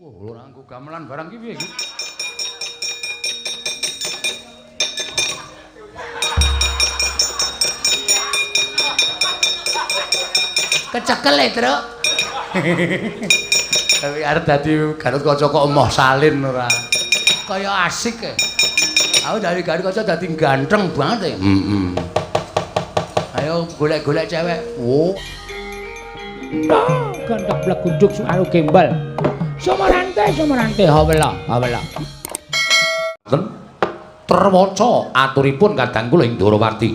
Wah, ora nganggo gamelan barang ki piye iki? Kecekel e, Truk. Tapi arep dadi Gatot Kaca kok emoh salin ora. Kaya asik e. Aku dari Gatot Kaca dadi ganteng banget e. Heeh. Ayo golek-golek cewek. Oh. Gandhak blegunduk suaru gembal. Sumarante sumarante hawela hawela. Terwaca aturipun kadang kula ing Ndorowati.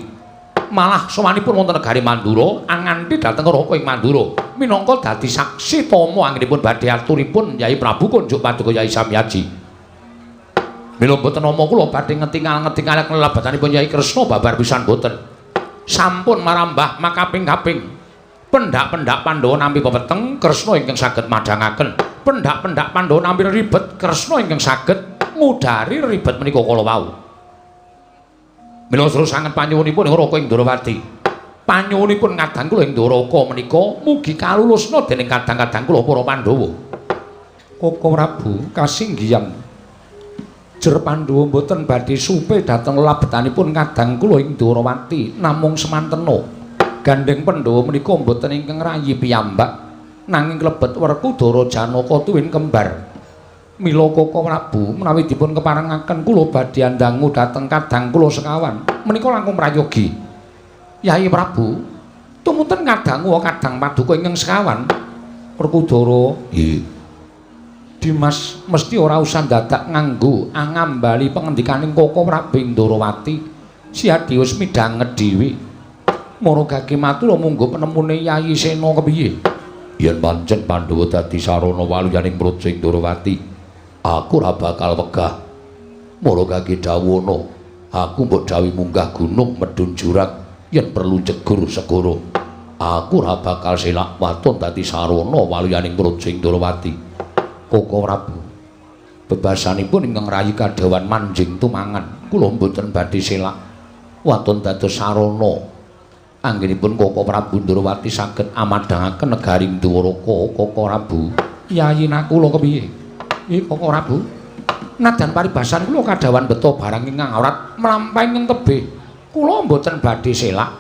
Malah sowanipun wonten negari Mandura anganti dhateng Raka ing Mandura minangka dadi saksi tama anggenipun badhe aturipun Yai Prabu kunjuk paduka Yai Samyaji. Mila mboten nama kula badhe ngetingal-ngetingal kelebatanipun Yai Kresna babar pisan boten. Sampun marambah makaping-kaping. Pendak-pendak Pandhawa nampi pepeteng Kresna ingkang saged madhangaken. Pendak-pendak Pandhawa nampi ribet Kresna ingkang saged ngudari ribet menika kala wau. Mila seru sanget panyuwunipun ing Raka ing Ndorowati. Panyuwunipun kadang kula ing Ndoraka menika mugi kalulusna dening kadang-kadang kula para Pandhawa. Koko Prabu kasinggihan. Jer Pandhawa mboten badhe supe dhateng labetanipun kadang kula ing Ndorowati namung semantena. Gandheng Pandhawa menika mboten ingkang rayi piyambak nanging klebet Werkudara Janaka tuwin kembar. Mila Koko Prabu menawi dipun keparengaken kula badhe andangu dhateng kadang kula sekawan menika langkung prayogi. Yai Prabu tumunten kadangu kadang paduka ingkang sekawan. Werkudara, nggih. Dimas mesti ora usah dadak nganggo angambali pengendikaning Koko Prabu ing Ndorowati. Siadius midhanget dhewe. Maragake matur munggo penemune Yai Sena kepiye? Yen pancen Pandhawa dadi sarana waluyaning praja ing Ndorowati, aku ora bakal wegah. Maragake dawuhana, aku mbok dawuhi munggah gunung medhun jurang yen perlu jegur segara. Aku ora bakal selak waton dadi sarana waluyaning praja ing Ndorowati. Koko Prabu, bebasanipun ingkang rayi kadhawan manjing tumangan, kula mboten badhe selak waton dados sarana. Anggenipun Koko Prabu Ndorowati saged amadhangaken negari Dwaraka. Koko Prabu, Yayi Nakula kepiye? Nggih Koko Prabu. Nadan paribasan kula kadhawan beto barang ingkang awrat mlampahing ing tebih. Kula mboten badhe selak.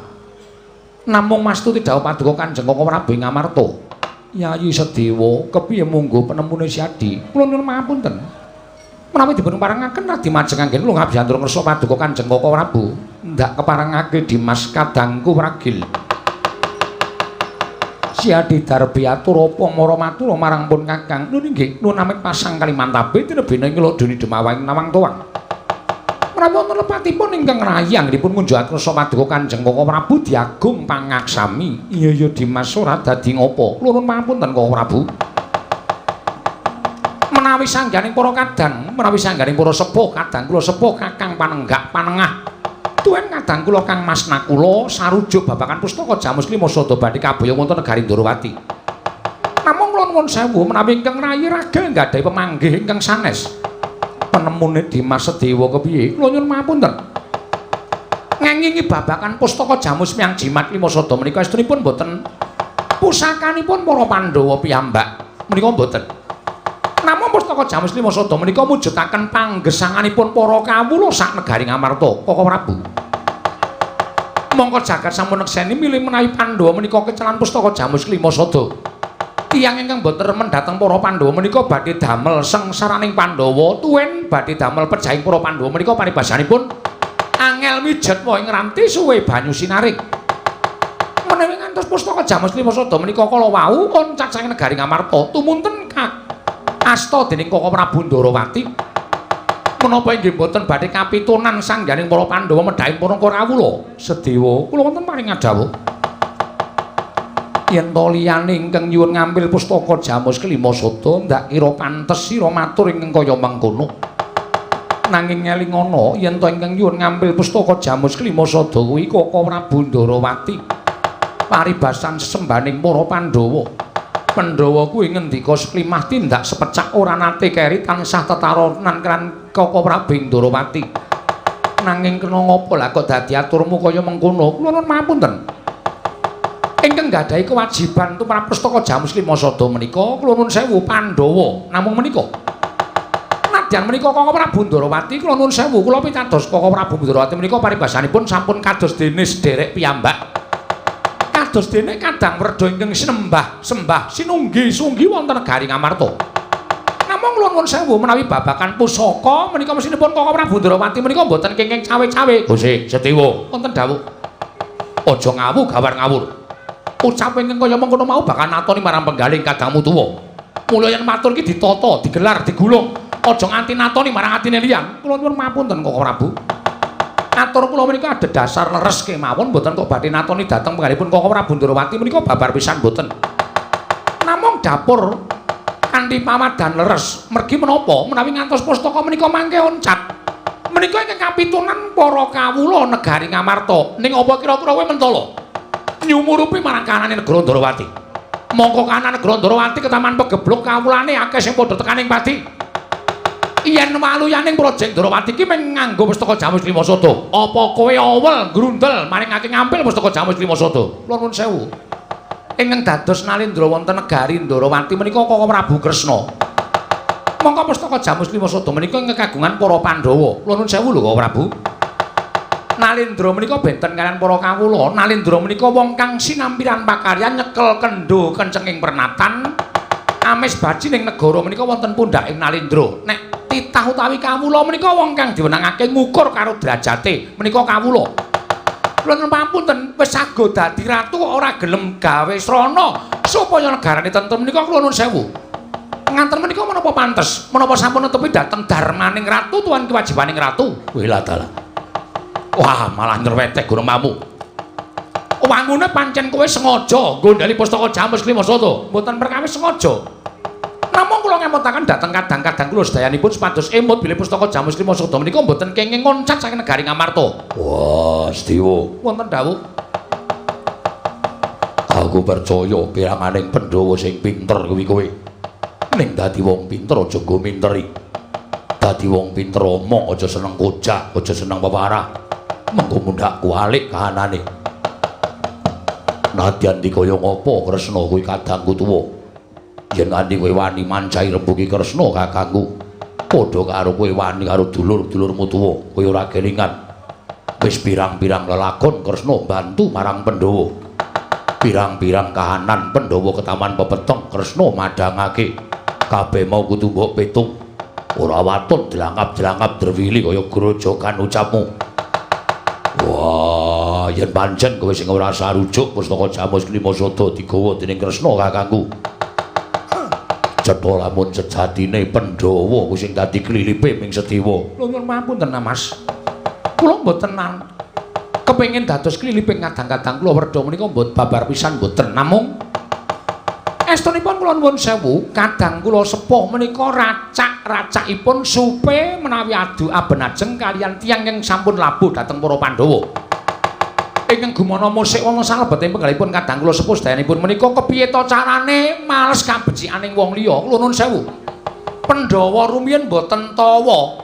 Namung mastuti dawuh paduka Kanjeng Koko Prabu ing Amarta. Yayi Sedewa kepiye munggo penemune Siadi? Kula nyuwun pangapunten. Menawi dipun parengaken radi majeng anggen kula ngabyantur ngersa paduka Kanjeng Koko Prabu. Ndak keparengake Dimas kadangku ragil. Siadi darbi atur apa mara matur marang pun kakang. Nun inggih nun amit pasang Kalimantabe tinebene ing lodoni Demawang Nawang Tuwang. Menawi wonten lepatipun ingkang rayi anggenipun ngunjuk akrasa paduka Kanjeng Koko Prabu diagung pangaksami. Iya ya Dimas ora dadi ngopo. Kula nuwun pangapunten Koko Prabu. Menawi sangganing para kadang, menawi sangganing para sepuh kadang kula sepuh kakang panenggak panengah. Tuwin kadang kula Kang Mas Nakula sarujuk babagan pustaka Jamus Lima Sada badhe kabaya wonten negari Ndorowati. Namung kula nuwun sewu menawi ingkang rayi ragil nggadhahi pemanggih ingkang sanes. Penemune Dimas Sedewa kepiye? Kula nyuwun pangapunten. Ngengingi babagan pustaka Jamus Miang Jimat Lima Sada menika estunipun boten pusakanipun para Pandhawa piyambak. Menika mboten. Namung pustaka Jamus Lima Sada menika mujudaken panggesanganipun para kawula sak negari Ngamarta, Koko Prabu. Mongko jagat sampun nekseni milih menawi Pandhawa menika kecelan pustaka Jamus Lima Sada. Tiyang ingkang boten remen dhateng para Pandhawa menika badhe damel sengsaraning Pandhawa, tuwin badhe damel pejahing para Pandhawa menika paribasanipun angel mijet wae ngranti suwe banyu sinarik. Menawi ngantos pustaka Jamus Lima Sada menika kala wau oncat saking negari Ngamarta tumunten asta dening Koko Prabu Ndorowati. Menapa inggih mboten badhe kapitunan sangganing para Pandhawa medhaing para kawula? Sedewa, kula wonten paring ngadhawuh. Yen to liyane ingkang nyuwun ngambil pustaka Jamus Kelima Sada ndak kira pantes sira matur ingkang kaya mengkono. Nanging ngelingana yen to ingkang nyuwun ngambil pustaka Jamus Kelima Sada kuwi Koko Prabu Ndorowati. Paribasan sesembaning para Pandhawa. Pandhawa kuwi ngendika seklimah tindak sepecak ora nate keri tansah tetaronan kran Koko Prabu Ndorowati. Nanging kena ngapa lah kok dadi aturmu kaya mengkono? Kula nuwun pangapunten. Ingkang gadahi kewajiban tumrap pustaka Jamus Lima Sada menika kula nuwun sewu Pandhawa namung menika. Nadyan menika Kaka Prabu Ndorowati kula nuwun sewu kula pitados Kaka Prabu Ndorowati menika paribasanipun sampun kados dene sederek piyambak. Kados dene kadang werda ingkang sinembah sembah sinunggi sunggi wonten negari Ngamarta. Namung kula nuwun sewu menawi babagan pusaka menika mesinipun Kaka Prabu Ndorowati menika mboten kenging cawe-cawe. Gusti Setiwa wonten dawuh. Aja ngawu gawar ngawur. Ucap ingkang kaya mengkono mau bakal natoni marang penggaling kadangmu tuwa. Mula yen matur iki ditata, digelar, digulung. Aja nganti natoni marang atine liyan. Kula nyuwun mapunten Kaka Prabu. Atur kula menika adhedhasar leres kemawon mboten kok badhe natoni dhateng penggalipun Kaka Prabu Ndorowati menika babar pisan mboten. Namung dapur kanthi pawadan leres, mergi menapa menawi ngantos pustaka menika mangke oncat. Menika ingkang kapitunan para kawula negari Ngamarta. Ning apa kira-kira kowe mentala? Nyumurupi marang kanane negara Ndorowati. Mongko kanan negara Ndorowati ketaman pegebluk kawulane akeh sing padha tekaning pati. Yen waluyaning Projeng Ndorowati iki mung nganggo pustaka Jamus Lima Sada. Apa kowe awel grundel maringake ngampil pustaka Jamus Lima Sada? Kula nuwun sewu. Ingkang dados nalindra wonten negari Ndorowati menika Kaka Prabu Kresna. Mongko pustaka Jamus Lima Sada menika ingkang kagungan para Pandhawa. Kula nuwun sewu lho Kaka Prabu. Nalindra menika benten kaliyan para kawula. Nalindra menika wong kang sinampiran pakaryan nyekel kendho kencenging pernatan amis baji ning negara menika wonten pundhaking Nalindra. Nek titah utawi kawula menika wong kang diwenangake ngukur karo derajate menika kawula. Kula nyuwun pamunten wis sago dadi ratu kok ora gelem gawe srana supaya negarane tentrem menika kula nuwun sewu. Nganten menika menapa pantes? Menapa sampun netepi dhateng darmaning ratu tuan kewajibaning ratu? Wih dalah. Wah, malah nyerwetek gunung-mamu. Wangune pancen kowe sengaja nggondheli pustaka Jamus Lima Sada. Mboten perkawis sengaja. Namung kula ngemutaken dhateng kadang-kadang kula sedayanipun supados emut bilih pustaka Jamus Lima Sada menika mboten kenging ngoncat saking negari Ngamarta. Wah, Setiwa. Wonten dawuh. Aku percaya piranganing Pandhawa sing pinter kuwi kowe. Ning dadi wong pinter aja nggo minteri. Dadi wong pinter omong aja seneng kojak, aja seneng peparah. Mengko mundhak kualik kahanane. Nadyan dikaya ngapa Kresna kuwi kadangku tuwa. Yen nganti kowe wani mancahi rembugi Kresna kakangku, padha karo kowe wani karo dulur-dulurmu tuwa, kowe ora kelingan. Wis pirang-pirang lelakon Kresna bantu marang Pandhawa. Pirang-pirang kahanan Pandhawa ketaman pepeteng Kresna madhangake. Kabeh mau kudu mbok pitung. Ora waton dlangap-dlangap drewili kaya grojogan ucapmu. Wah, yen pancen kowe sing ora sarujuk pustaka Jamus Lima Sada digawa dening Kresna kakangku. Cetha lamun sejatine Pandhawa kuwi sing dadi klilipe ming Setiwa. Lho nyuwun pamunten Mas. Kula mboten kepengin dados kliliping kadang-kadang kula werda menika mboten babar pisan mboten. Namung estunipun kula nuwun sewu, kadang kula sepuh menika racak-racakipun supe menawi adu abenajeng kaliyan tiyang ingkang sampun labuh dhateng para Pandhawa. Ingkang gumana musik wonten salebeting penggalipun kadang kula sepuh sedayanipun menika kepiye ta carane males kabecikaning wong liya. Kula nuwun sewu. Pandhawa rumiyin mboten tawa.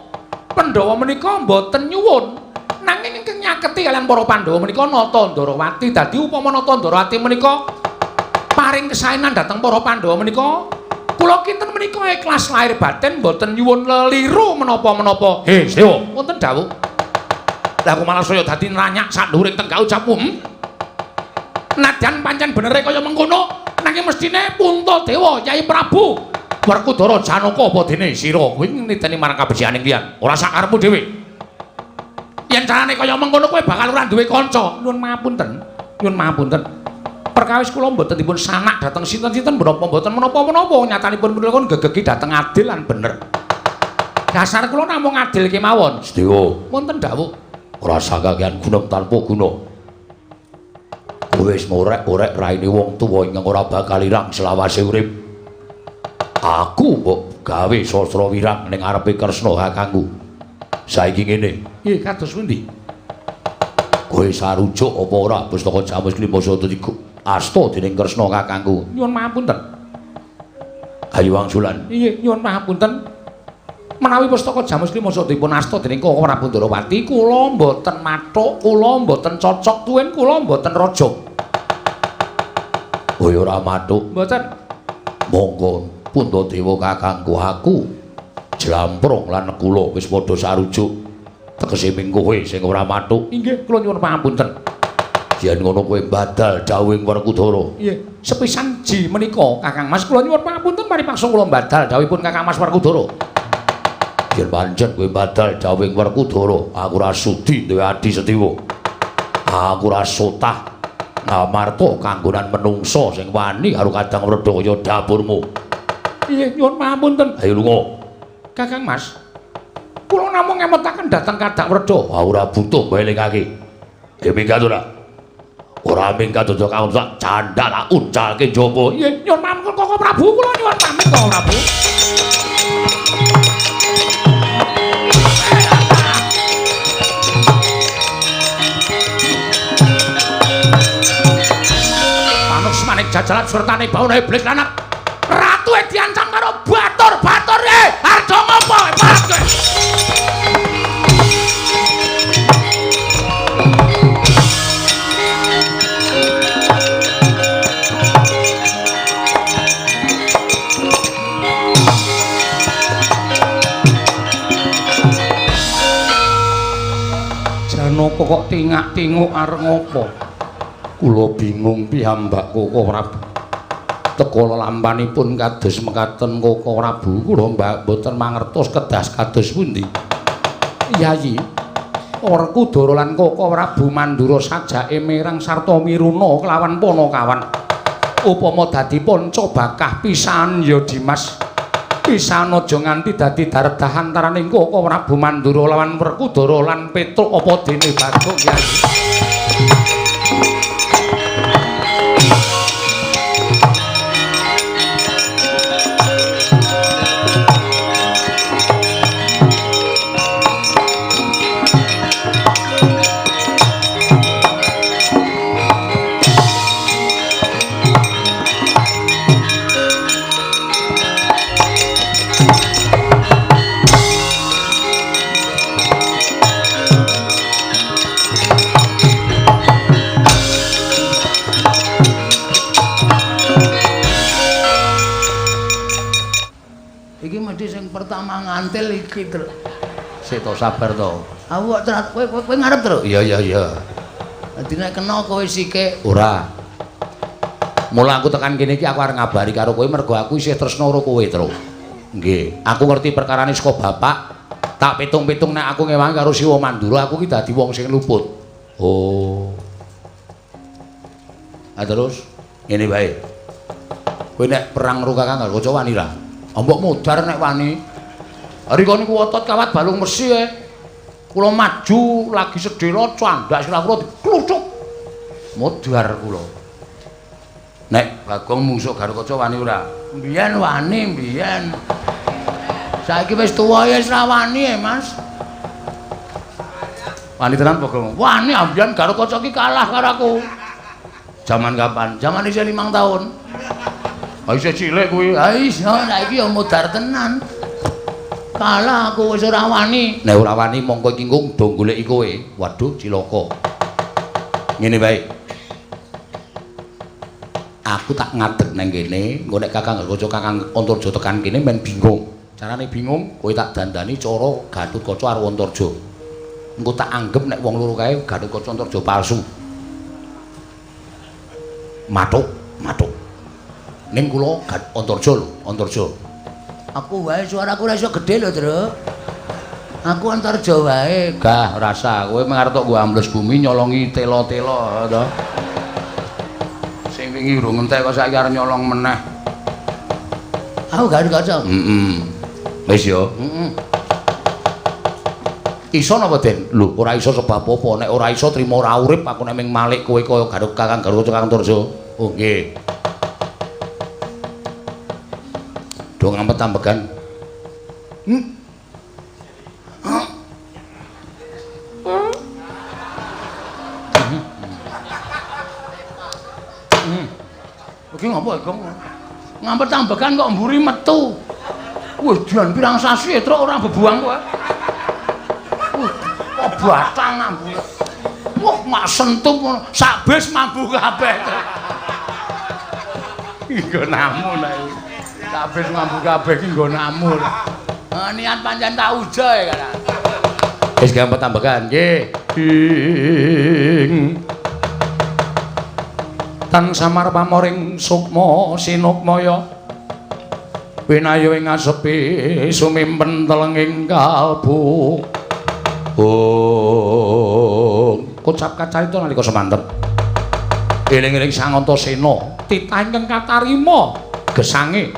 Pandhawa menika mboten nyuwun. Nanging ingkang nyaketi kaliyan para Pandhawa menika Nata Ndorowati. Dadi upama Nata Ndorowati menika paring kesaenan dhateng para Pandhawa menika kula kinten menika ikhlas lahir batin mboten nyuwun leliru menapa-menapa. He, Sewa, wonten dawuh. Lah aku malah saya dadi nranyak sak nduwuring tenggak ucapmu. Nadyan pancen benere kaya mengkono, nanging mestine Puntadewa Yai Prabu Werkudara Janaka apa dene sira kuwi niteni marang kabecikaning liyan. Ora sakarepmu dhewe. Yen carane kaya mengkono kowe bakal ora duwe kanca. Nyuwun mapunten. Nyuwun mapunten. Perkawis kula mboten dipun sanak dhateng sinten-sinten menapa mboten menapa-menapa nyatanipun kula gegegi dhateng adil lan bener. Dasar kula namung adil kemawon. Sedewa, wonten dawuh. Ora sakakean gunung tanpa guna. Kowe wis ngorek-orek raine wong tuwa ingkang ora bakal ilang selawase urip. Aku mbok gawe sastra wirang ning ngarepe Kresna kakangku. Saiki ngene. Nggih, kados pundi? Kowe sarujuk apa ora pustaka Jamus Lima Sada iku asta dening Kresna kakangku? Nyuwun mapunten. Ayo wangsulan. Nggih, nyuwun mapunten. Menawi pustaka Jamus Lima Sada dipun asta dening Kaka Prabu Ndorowati, kula mboten mathuk, kula mboten cocok tuwin kula mboten raja. Kowe ora mathuk. Mboten. Monggo Puntadewa kakangku aku Jlamprong lan Nekula wis padha sarujuk. Tegese ming kowe sing ora mathuk. Inggih, kula nyuwun pangapunten. Yen ngono kowe badal dawuhing Werkudara. Nggih, sepisan ji menika Kakang Mas kula nyuwun pangapunten paripaksa kula badal dawuhipun Kakang Mas Werkudara. Yen pancen kowe badal dawuhing Werkudara, aku ora sudi duwe adi setiwa. Aku ora sotah ngamarta kanggonan menungsa sing wani karo Kadang Wreda kaya dapurmu. Nggih, nyuwun pangapunten. Ayo lunga. Kakang Mas, kula namung ngemutaken dhateng Kadang Wreda. Ah, ora butuh kowe elingake. Ya minggat ora. Ora minggat aja kaon sak candhak tak uncalke njaba. Nggih, nyuwun pangapunten Koko Prabu, kula nyuwun pamit Koko Prabu. Panusmaning jajalan surtane bauna iblis lanang. Ratu diancam karo batur-batur arjo ngopo hebat kowe. Janaka kok tingak-tinguk arep ngopo? Kula bingung piyambak Koko Prabu. Teka lelampanipun kados mekaten Koko Prabu, kula mboten mangertos kedas kados pundi. Yayi, Werkudara lan Koko Prabu Mandura sajake merang sarta miruna kelawan Panakawan. Upama dadi panca bakah pisan ya Dimas. Pisan aja nganti dadi daredah antaraning Koko Prabu Mandura lawan Werkudara lan Petruk apa dene Bagong Yayi. Ngantil iki, Truk. Sik to sabar to. Aku kok kowe kowe ngarep, Truk. Iya iya iya. Dadi nek kena kowe sike. Ora. Mula aku tekan kene iki aku arep ngabari karo kowe mergo aku isih tresna karo kowe, Truk. Nggih, aku ngerti perkarane saka bapak. Tak pitung-pitung nek aku ngewangi karo Siwa Mandura aku ki dadi wong sing luput. Oh. Ah terus ngene wae. Kowe nek perang karo Kakang Garuda wani ra? Mbok modar nek wani. Rika niku otot kawat balung mesi e. Kula maju lagi sedhela candhak sirah kula dikluthuk. Modar kula. Nek Bagong mungsuh Garuda wani ora? Mbiyen wani, mbiyen. Saiki wis tuwa ya wis ra wani e, Mas. Wani tenan Bagong? Wani ambiyen Garuda ki kalah karo aku. Jaman kapan? Jaman isih 5 tahun. Ha isih cilik kuwi. Ha iya, saiki ya modar tenan. Kalah aku wis ora wani. Nek ora wani mongko iki engko do goleki kowe. Waduh cilaka. Ngene wae. Aku tak ngadeg nang kene, engko nek Kakang Garuda Kakang Antarja tekan kene men bingung. Carane bingung, kowe tak dandani cara Gatotkaca karo Antarja. Engko tak anggep nek wong loro kae Gatotkaca Antarja palsu. Mathuk, mathuk. Ning kula Antarja lho, Antarja. Aku wae suaraku ora iso gedhe lho, Truk. Aku Antarja wae. Gah rasa kowe mung arep tok nggo ambles bumi nyolongi tela-tela to. Sing wingi urung entek kok saiki arep nyolong meneh. Aku Garuda. Heeh. Wis ya. Heeh. Iso napa, Den? Lho, ora iso sebab apa? Nek ora iso trimo ora urip aku nek ming malik kowe kaya Garuk Kakang Garuda Kakang Antarja. Oh nggih. Do ngampet ambegan. Iki ngopo, Gong? Ngampet ambegan kok mburi metu. Wih, dian pirang sasi truk ora bebuang kowe. Wih, kok batang mambu. Wah, mak sentup ngono, sak bis mambu kabeh. Nggonamu nek. Kabeh ngambu kabeh iki nggonamu. Niat pancen tak uja ya kan. Wis gampang tambahan nggih. Ing tan samar pamoring sukma sinukmaya winayo ing asepi sumimpen telenging kalbu. Oh, kocap kacarita nalika semanten. Eling-eling Sang Antasena titah ingkang katarima gesange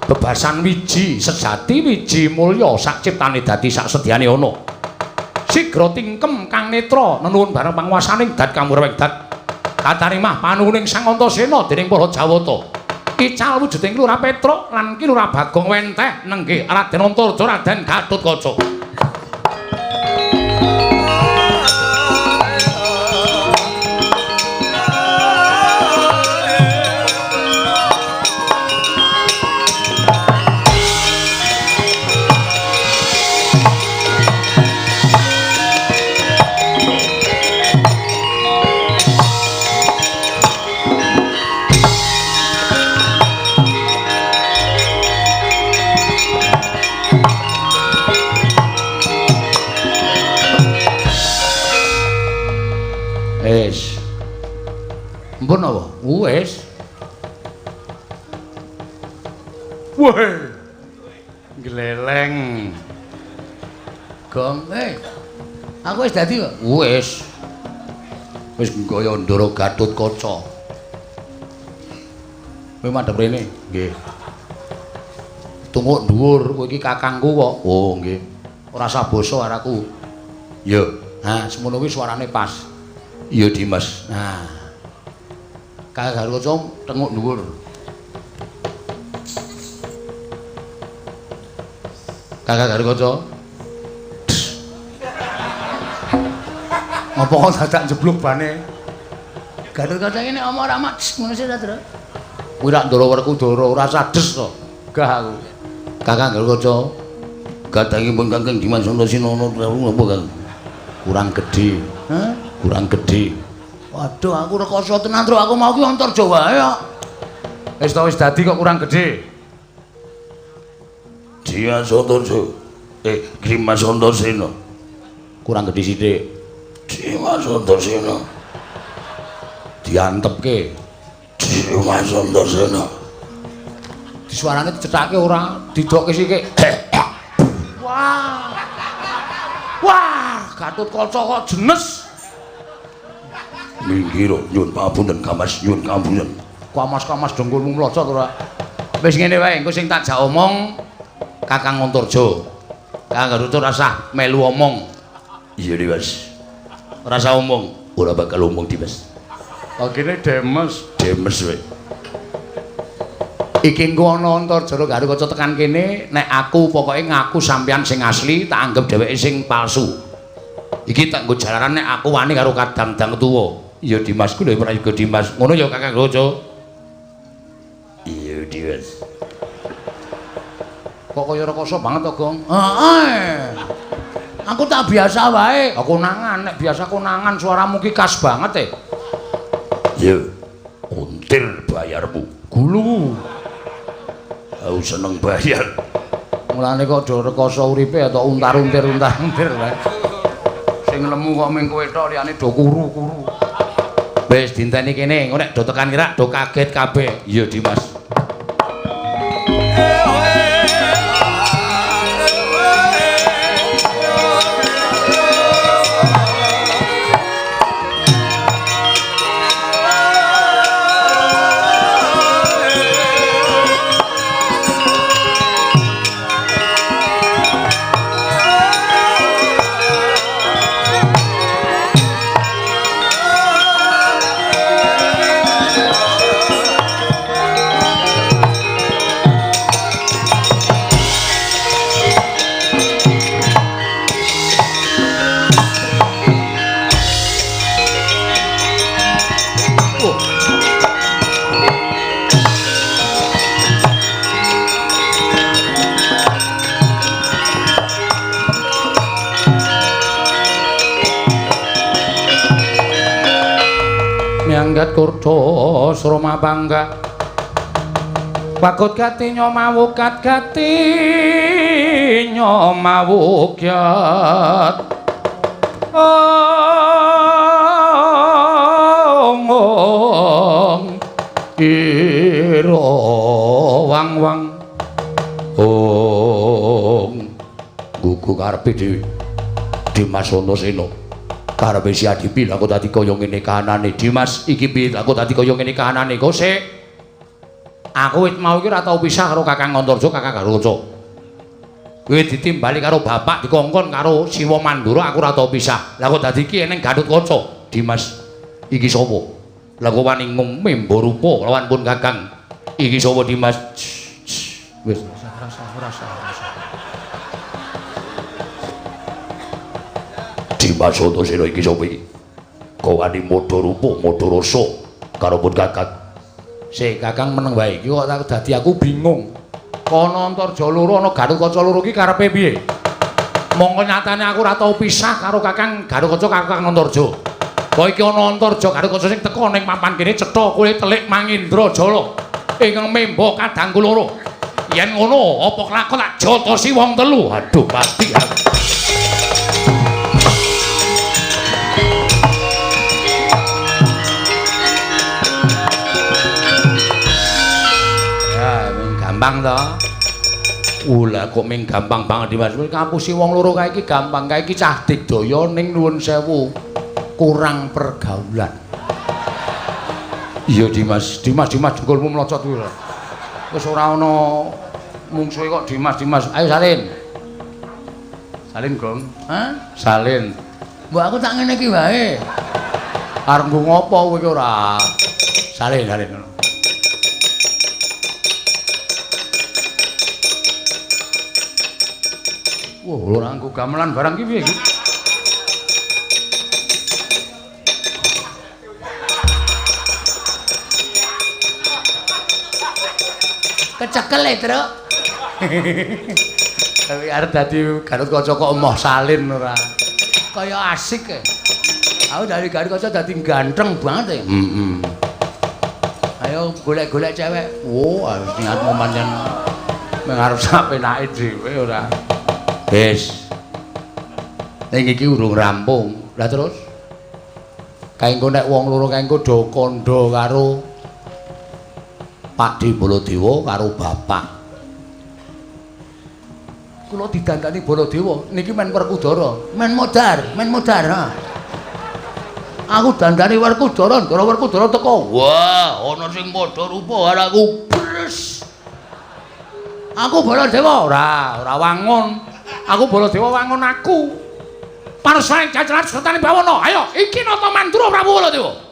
bebasan wiji sejati wiji mulya sak ciptane dadi sak sedyane ana. Sigra tingkem kang netra nenuwun bareng panguwasaning dat kamurweng dat katarimah panuwuning Sang Antasena dening para Jawata. Ical wujuding Ki Lurah Petruk lan Ki Lurah Bagong wenteh nenggih Raden Antarja Raden Gatotkaca. Wis. Mpun apa? Wis. Weh. Gleleng. Gong, aku wis dadi kok. Wis. Wis kaya Ndara Gatotkaca. Kowe madhep rene? Nggih. Tunguk dhuwur, kowe iki kakangku kok. Oh, nggih. Ora usah basa karo aku. Ya. Nah, semono kuwi suarane pas. Iya Dimas. Nah. Kakang Gatotkaca tenguk dhuwur. Kakang Gatotkaca. Ngopo kok dadak jeblok bane? Gatotkaca iki nek omong ora mak ngono sih ta, Tru. Kuwi rak Ndara Werkudara ora sades to. Gah aku. Kakang Gatotkaca. Gadangipun Kakang Dimas Antasena napa, Kang? Kurang gedhe. Hah? Kurang gedhe. Waduh, aku rekoso tenan, Tru. Aku mau ki Antarja wae kok. Wis to wis dadi kok kurang gedhe. Dimas Antarja. Dimas Antasena. Kurang gedhe sithik. Dimas Antasena. Diantepke. Dimas Antasena. Disuarane dicethake ora, didokke sithik. Wah. Wah, Gatotkaca kok jenes. Minggir nyuwun pangapunten Kamas, nyuwun pangapunten. Kamas-kamas dengkulmu mlocot ora. Wis ngene wae, engko sing tak jak omong Kakang Antarja. Kakang Gatotkaca ora usah melu omong. Iya, Dimas. Ora usah omong, ora bakal omong, Dimas. Kene demes, demes wae. Iki engko ana Antarja Gatotkaca tekan kene, nek aku pokoke ngaku sampeyan sing asli, tak anggap dheweke sing palsu. Iki tak nggo jalaran nek aku wani karo kadang-dang tuwa. Iya Dimas ku lho prayoga Dimas. Ngono ya Kakang Gatotkaca. Iya Dimas. Kok kaya rekoso banget to, Gong? Heeh. Aku tak biasa wae. Konangan, nek biasa konangan suaramu ki khas banget e. Ya, untir bayarmu. Gulu. Aku seneng bayar. Mulane kok do rekoso uripe atau untar-untir untar-untir wae. Sing lemu kok ming kowe tok liyane do kuru-kuru. Wis dinteni kene, engko nek do tekan kira do kaget kabeh. Iya Dimas. Miyanggat kurda sroma bangga Wakut gatinya mawukat gatinya mawukyat. Ong ira wang wang ong gugu karepe dhewe Dimas Antasena karepe si Adipi lha kok dadi kaya ngene kahanane Dimas iki piye lha kok dadi kaya ngene kahanane kok sik aku wit mau iki ora tau pisah karo Kakang Antarja Kakang Garuda kowe ditimbali karo bapak dikongkon karo Siwa Mandura aku ora tau pisah lha kok dadi iki eneng Gatotkaca Dimas iki sapa lha kok wani ngumembo rupa lawan pun Kakang iki sapa Dimas wis rasa Dimas Antasena iki sapa iki kok wani modho rupa modho rasa karo pun Kakang sik Kakang meneng wae iki kok dadi aku bingung kono Antarja loro ana Gatotkaca loro iki karepe piye mongko nyatane aku ora tau pisah karo Kakang Gatotkaca Kakang Antarja kok iki ana Antarja Gatotkaca sing teka ning papan kene cetha kowe telik Mangindra Jala ingkang memba kadangku loro yen ngono apa kelakon tak jotosi wong telu aduh pasti aku. Ya ming gampang to Ula kok ming gampang banget Dimas ngapusi wong loro kae iki gampang kae iki cah digdaya ning nuwun sewu kurang pergaulan. Iya Dimas, Dimas Dimas jengkolmu mlocot kuwi lho. Wis ora ana mungsuhe kok Dimas Dimas. Ayo salin. Salin, Gong. Hah? Salin. Mbok aku tak ngene iki wae. Arep nggo ngopo kowe iki ora? Salin, salin ngono. Wah, ora nggo gamelan barang iki piye iki? Kecekel e, Truk. Tapi arep dadi Gatotkaca kok emoh salin ora. Kaya asik e. Aku dari Gatotkaca dadi ganteng banget e. Heeh. Ayo golek-golek cewek. Wo, niatmu pancen meng arep sapenake dhewe ora. Wis. Ning iki urung rampung. Lah terus kae engko nek wong loro kae engko do kandha karo Pakde Baladewa karo bapak. Kula didandani Baladewa niki men Werkudara, men modar, men modar ha. Aku dandani Werkudara, ndara Werkudara teko. Wah, ana sing padha rupa karo aku. Bres. Aku Baladewa ora, ora wangun. Aku Baladewa wangun aku. Panusaning jajaran sertane bawana. Ayo, iki Nata Mandura Prabu Baladewa.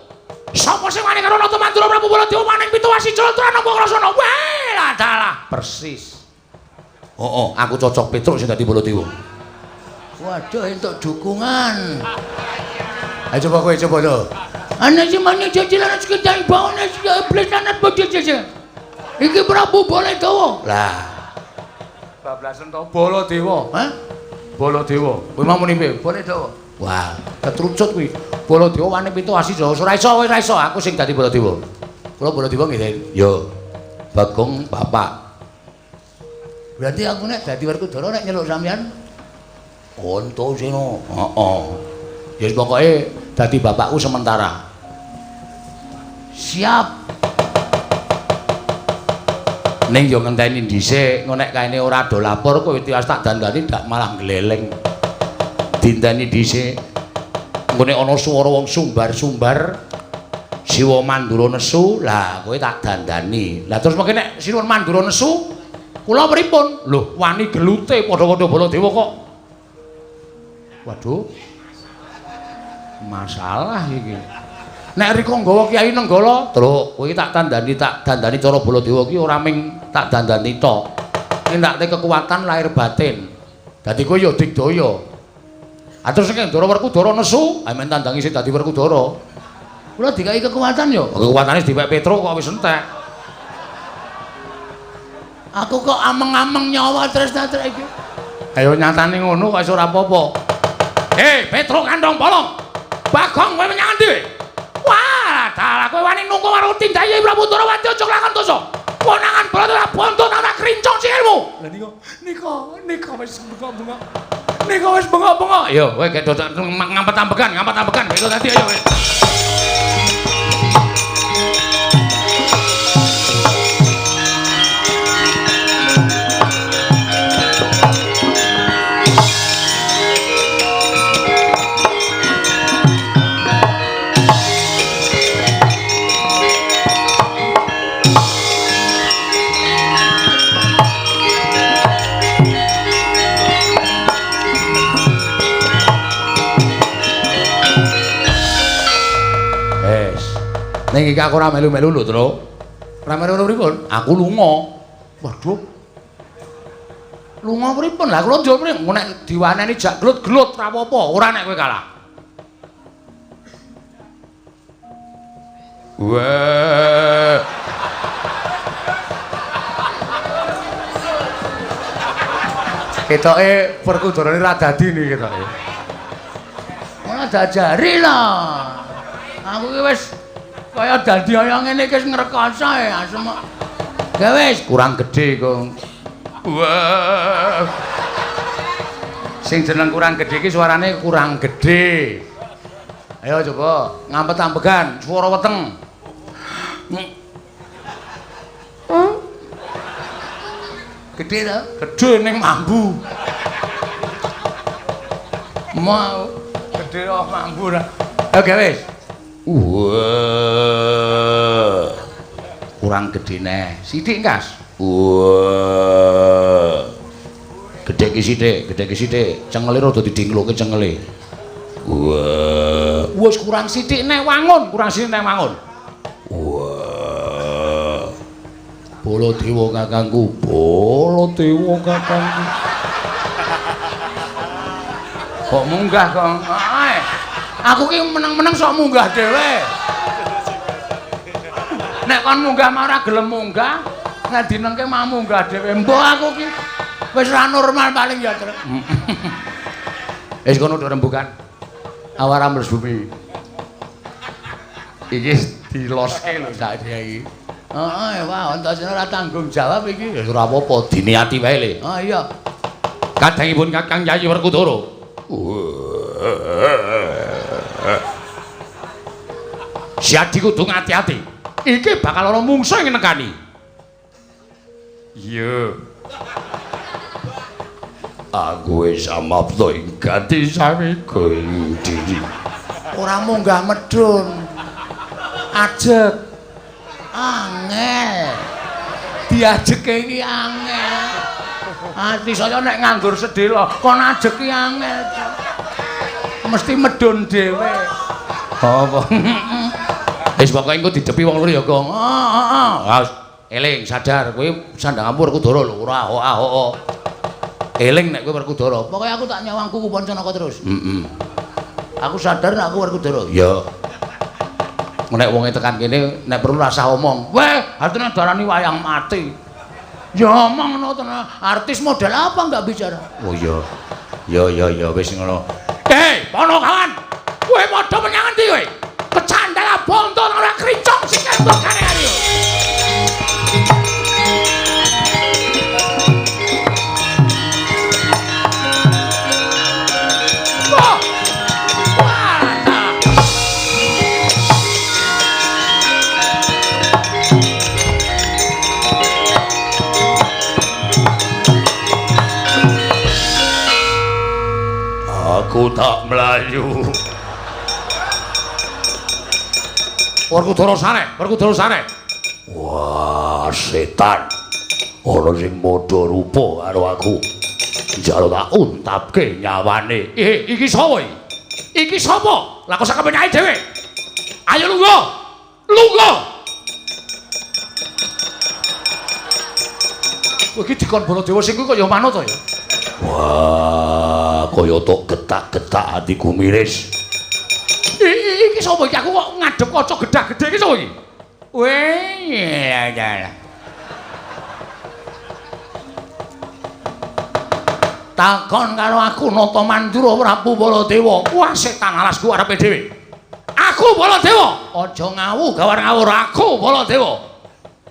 Sapa sing wani karo Nata Mandura Prabu Baladewa maning pitu wasi jlontra nampa krasana. Wah, lah dalah persis. Heeh, aku cocok Petruk sing dadi Baladewa. Waduh, entuk dukungan. Ayo coba kowe coba lho. Ana sing mani jajaran sekedar bawana iblis anak bojo-bojo. Iki Prabu Baladewa. Lah. Bablasen to Baladewa. Hah? Baladewa. Kowe mau muni piye? Baladewa. Wah, ketrucut kuwi. Baladewa wani pitu asi Jawa. Ora iso, ora iso aku sing dadi Baladewa. Kula Baladewa nggih, Den. Yo. Bagong bapak. Berarti aku nek dadi Werkudara nek nyeluk sampean Antasena. Heeh. Ya pokoke dadi bapakku sementara. Siap. Ning yo ngenteni dhisik, engko nek kaene ora do lapor kowe tiwas tak dandani dak malah gleleng. Dinteni dhisik. Engko nek ana swara wong sumbar-sumbar Siwa Mandura nesu, lah kowe tak dandani. Lah terus mengke nek Siwa Mandura nesu, kula pripun? Lho, wani gelute padha-padha Baladewa kok. Waduh. Masalah iki. Nek rika nggawa Kyai Nenggala, Truk, kowe tak dandani cara Baladewa ki ora ming tak dandani tok. Ning tak kekuatan lahir batin. Dadi kowe ya digdaya. Ah terus nek Ndara Werkudara nesu, amen tandangi sing dadi Werkudara. Kula dikai kekuatan yo. Kekuatane diwek Petruk kok wis entek. Aku kok ameng-ameng nyawa tresna iki. Ayo nyatane ngono kok iso ora apa-apa. Hei, Petruk kandhong bolong. Bagong kowe menyang endi? Wah, dalah kowe wani nunggu karo tindake Prabu Ndorowati aja lakon dosa. Konangan Baladewa bonto ora krincong sikilmu. Lah nika wis bengok-bengok. Nika wis bengok-bengok. Ayo kowe gek ngampet-ambekan, ngampet-ambekan itu tadi ayo kowe. Ning iki aku ora melu-melu lho, Tru. Ora melu-melu pripun? Aku lunga. Waduh. Lunga pripun? Lah kula njur pripun? Nek diwaneni jak glut-glut ora apa-apa, ora nek kowe kalah. Wah. Ketoke Werkudarane ra dadi niki ketoke. Ora diajari lah. Aku iki wis kaya dadi kaya ngene iki wis ngrekoso ya asem. Ya wis kurang gedhe kok. Wah. Sing jeneng kurang gedhe iki suarane kurang gedhe. Ayo coba ngampet-ambegan swara weteng. Gedhe to? Gedhe ning mambu. Mau gedhe kok mambu ra. Oke wis. Wah. Kurang gedhe neh. Sithik, Kas. Wah. Gedhe ki sithik, gedhe ki sithik. Cengele rada didingloke cengele. Wah. Wis kurang sithik neh wangun, kurang sithik neh wangun. Wah. Baladewa kakangku, Baladewa kakangku. Kok munggah kok? Aku ki meneng-meneng sok munggah dhewe. Nek kon munggah mah ora gelem munggah, nek dinengke mah munggah dhewe. Mbok aku ki wis ora normal paling ya, Truk. Wis kono do rembukan. Awar ambles bumi. Iki diloske lho sak iki. Heeh, wah, Antasena ora tanggung jawab iki. Ya ora apa-apa, diniati wae le. Oh iya. Kadangipun Kakang Yayi Werkudara. Siadi kudu ngati-ati. Iki bakal ana mungsuh ing nekani. Iya. Aku wis amapta ing gati samiga ing diri. Ora munggah medhun. Ajeg. Angel. Diajeke iki angel. Ati saya nek nganggur sedhela, kon ajeg ki angel. Mesti medhun dhewe. Apa? Wis pokoke engko didepi wong loro ya, Gong. Heeh, heeh. Eling sadar kowe sandanganmu Werkudara lho, ora ahok-ahok. Eling nek kowe Werkudara. Pokoke aku tak nyawang kuku Pancanaka terus. Heeh. Aku sadar nek aku Werkudara. Iya. Nek wonge tekan kene nek perlu rasah omong. Weh, artine darani wayang mati. Ya omong ngono tenan. Artis model apa enggak bicara? Oh iya. Ya ya ya wis ngono. Hei, Ponokawan. Kowe padha menyang endi kowe? Kecandala bonto ora krincong sikil mbokane ayo. Aku tak mlayu. Werkudara sare, Werkudara sare. Wah, setan. Ana sing modho rupa karo aku. Njaluk tak untapke nyawane. Iki sapa iki? Iki sapa? Lah kok sak kepenyake dhewe. Ayo lungguh. Lungguh. Kowe iki dikon Baladewa sing kuwi kaya manut to ya? Wah, kaya tok getak-getak atiku miris. Iki sapa iki? Aku kok ngadhep kaca gedhah-gedhe iki sapa iki? Weh, ya ya. Takon karo aku Nata Mandura Prabu Baladewa. Wah, setan alasku arepe dhewe. Aku Baladewa. Aja ngawu gawar ngawur aku Baladewa.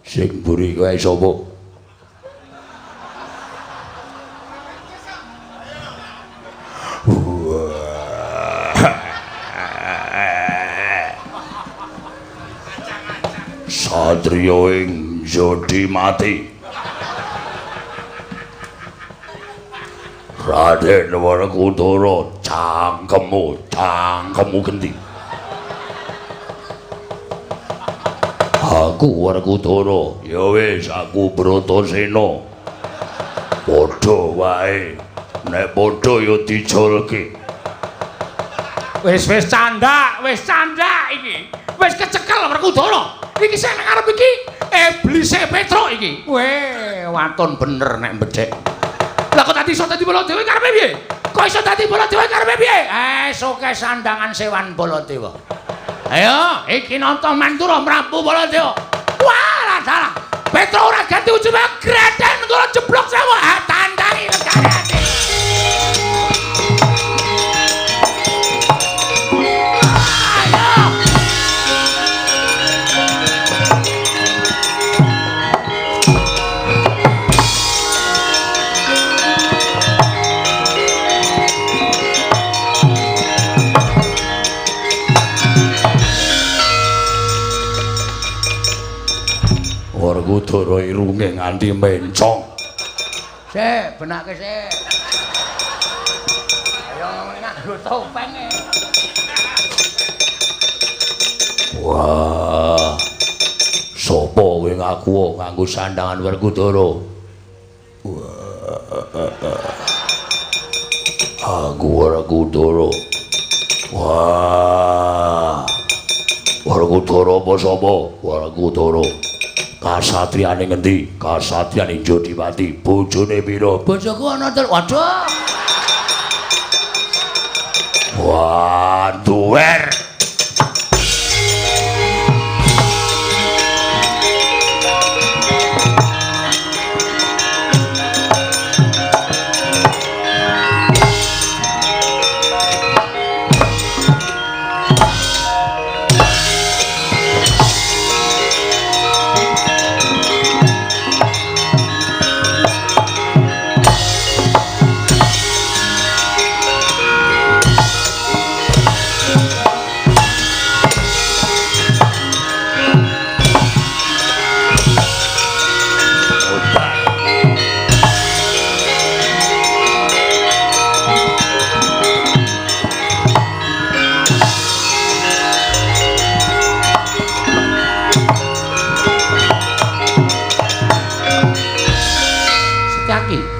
Sing mburi kowe sapa? Satriya ing jodi mati. Raden Werkudara, cangkemmu, cangkemmu genti. Aku Werkudara, ya wis aku Bratasena. Padha wae, nek padha ya dijolke. Wis wis candak iki. Wis kecekel Werkudara. Iki sing nang ngarep iki iblise Petruk iki. Weh, waton bener nek mbedhek. Lah kok tadi iso dadi Baladewa karepe piye? Kok iso dadi Baladewa karepe piye? Soke sandangan sewan Baladewa. Ayo, iki nonton Mandura Prabu Baladewa. Wah, salah. Petruk ora ganti ujume greden kula jeblok sewu. Tandangi legane ati. Werkudara irunge nganti mencong. Sik, benake sik. Ayo nganggo topeng e. Wah. Sopo kowe ngaku nganggo sandangan Werkudara? Wah. Aku Werkudara. Wah. Werkudara apa sapa? Werkudara. Kasatriyane ngendi? Kasatriyane Jodipati. Bojone pira? Bojoku ana telu. Waduh. Wah, duwer.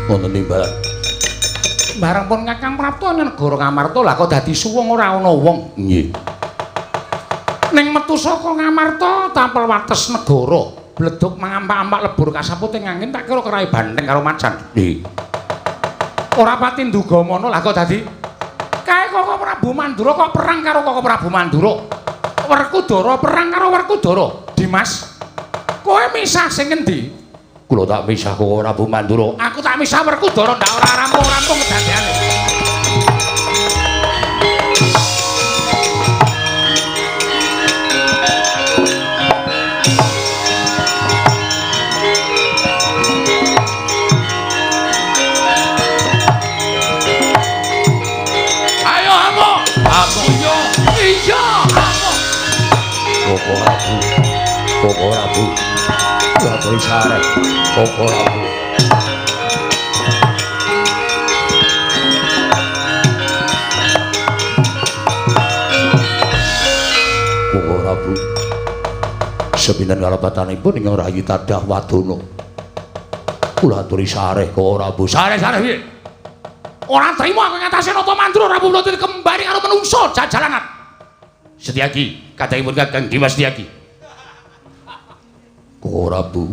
Wonten timbalan. Bareng pun Kakang Prapta negara Ngamarta lah kok dadi suwung ora ana wong. Nggih. Ning metu saka Ngamarta tapel wates negara, bledug mangampak-ampak lebur kasaput ing angin tak kira kerai banteng karo macan. Nggih. Ora pati nduga mono lah kok dadi kae Koko Prabu Mandura kok perang karo Koko Prabu Mandura. Werkudara perang karo Werkudara. Dimas, kowe misah sing ngendi? Kula tak misah Koko Prabu Mandura. Aku tak misah Werkudara ndak ora rampung-rampung kedadeane. Ayo amuk. Amuk yo. Iya, amuk. Koko Prabu. Koko Prabu. Aturi sareh Koko Prabu. Koko Prabu. Sepinten kalepatanipun ing rayi tadah wadana. Kula aturi sareh Koko Prabu. Sareh-sareh piye? Ora trimo aku ngatasé Nata Mandura Prabu Baladewa kembali karo menungso jajalanan. Setyaki, kadangipun Kakang Dimas Setyaki. Koko Prabu,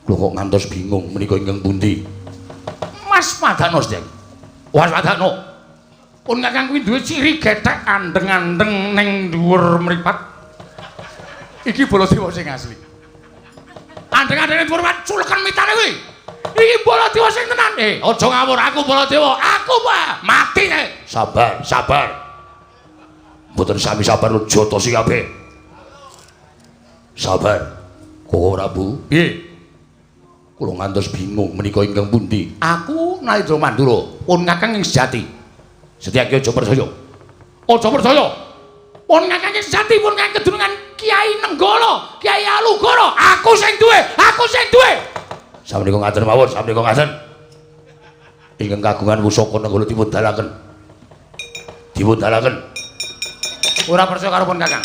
kula kok ngantos bingung menika ingkang pundi? Mas Padano Setyaki. Was Padano. Pun Kakang kuwi duwe ciri gethek andeng-andeng ning dhuwur mripat. Iki Baladewa sing asli. Andeng-andeng ning dhuwur mripat culekan mitane kuwi. Iki Baladewa sing tenan. Aja ngawur, aku Baladewa. Aku Pak, mati. Sabar, sabar. Mboten sami sabar jotosi kabeh. Sabar. Koko Prabu, Piye? Kula ngantos bingung menika ingkang pundi? Aku Nalindra Mandura, pun Kakang ing sejati. Setyaki aja percaya. Aja percaya. Pun Kakang ing sejati, pun Kakang kedunungan Kiai Nenggala, Kiai Alugoro. Aku sing duwe, aku sing duwe. Samenika ngaten mawon, samenika ngaten. Ingkang kagungan pusaka Nenggala dipun dalaken. Dipun dalaken. Ora percaya karo pun Kakang.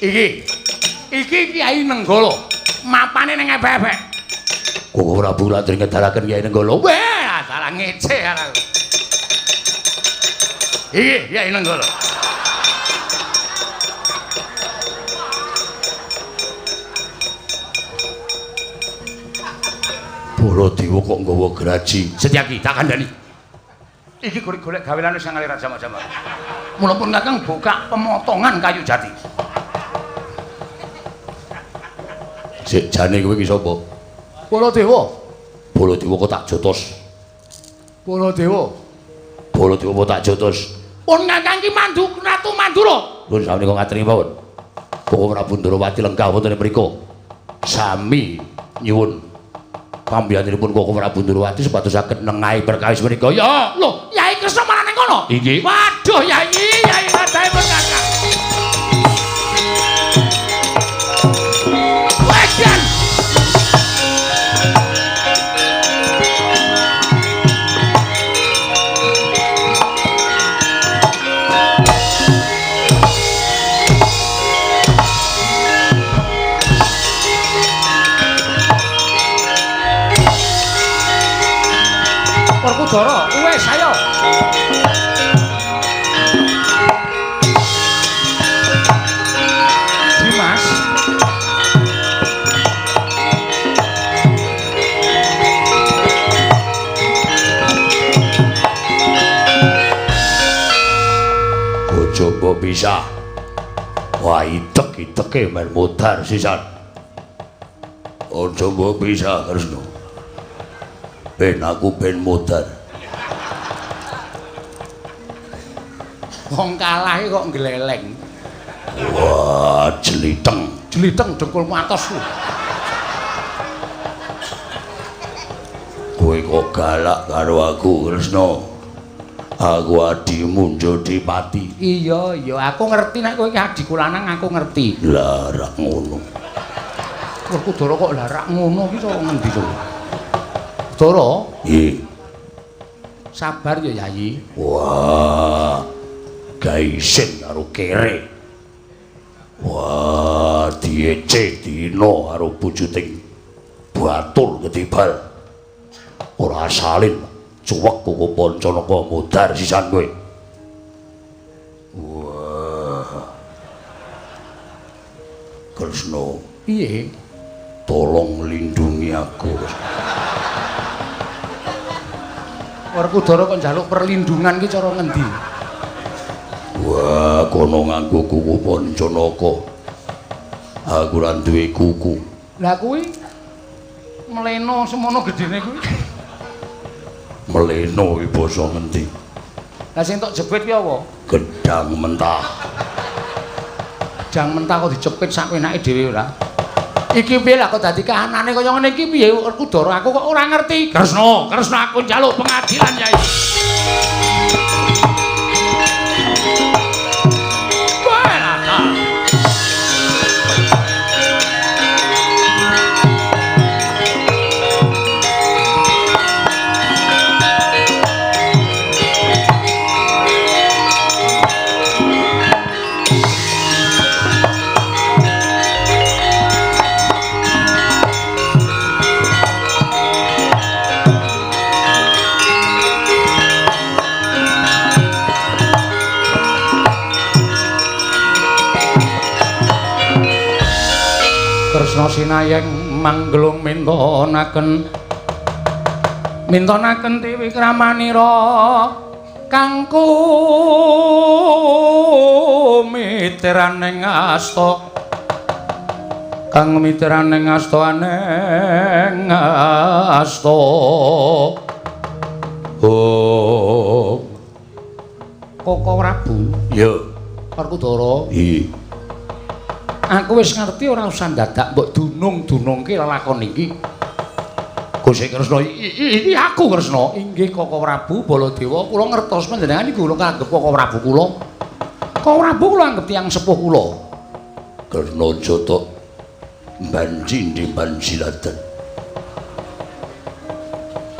Iki. Iki Kiai Nenggala. Mapane ning ebek-ebek. Koko Prabu lajeng ngedalaken Kiai Nenggala. Wah, salah ngece aku. Iki Kiai Nenggala. Baladewa kok nggawa graji. Setyaki tak kandhani. Iki golek-golek gawelan wis ngalir jama-jama. Mula pun Kakang buka pemotongan kayu jati. Sik jane kowe iki sapa? Baladewa. Baladewa kok tak jotos. Baladewa. Baladewa kok tak jotos. Pun Kakang iki mandu Ratu Mandura. Pun samenika ngaturi mawon. Koko Prabu Ndrawati lenggah wonten mriku. Sami nyuwun pambiyanipun Koko Prabu Ndrawati supados saged nengahi perkawis menika. Ya, lho, Yai Kresna marang ning kono. Inggih. Waduh, Yai, Yai kadahe pun Kakang. Wedan. Werkudara, wis ayo. Dimas. Aja mbok pisah. Wah, idek-ideke men modar sisan. Aja mbok pisah, Kresna. Ben aku ben modar. Wong kalah kok ngleleng. Wah, jeliteng. Jeliteng dengkulmu atos. Kowe kok galak karo aku, Kresna? Aku adimu Jodipati. Iya, iya, aku ngerti nek kowe iki adhiku lanang, aku ngerti. Lah rak ngono. Werkudara kok lah rak ngono iki cara ngendi to? Dara? Nggih. Sabar ya, Yayi. Wah. Gaisin karo kere. Wah, diece dina karo bujuting batur ketibal. Ora salin. Cuwek Koko Pancanaka modar sisan kowe. Wah. Kresna, piye? Tolong lindungi aku. Werkudara kok njaluk perlindungan ki cara ngendi? Wah, kono nganggo kuku Pancanaka. Aku ora duwe kuku. Lah kuwi mleno semono gedene kuwi. Meleno iki basa ngendi? Lah sing tok jepit ki apa? Gedang mentah. Gedang mentah kok dijepit sak enake dhewe ora? Iki piye lah kok dadi kahanane kaya ngene iki piye Werkudara aku kok ora ngerti. Kresna, Kresna aku njaluk pengadilan Yai. Kresna sinayeng manggelung mintonaken mintonaken tiwikramanira kangku miteraning asta kang miteraning asta aneng asta. Oh Koko Prabu ya Werkudara iya. Aku wis ngerti ora usah dadak mbok dunung-dunungke lelakon iki. Gusti Kresna, iki aku Kresna. Inggih Koko Prabu Baladewa, kula ngertos panjenengan iku kula anggep Koko Prabu kula. Koko Prabu kula anggep tiyang sepuh kula. Kresna jotok banjindi banjilatan.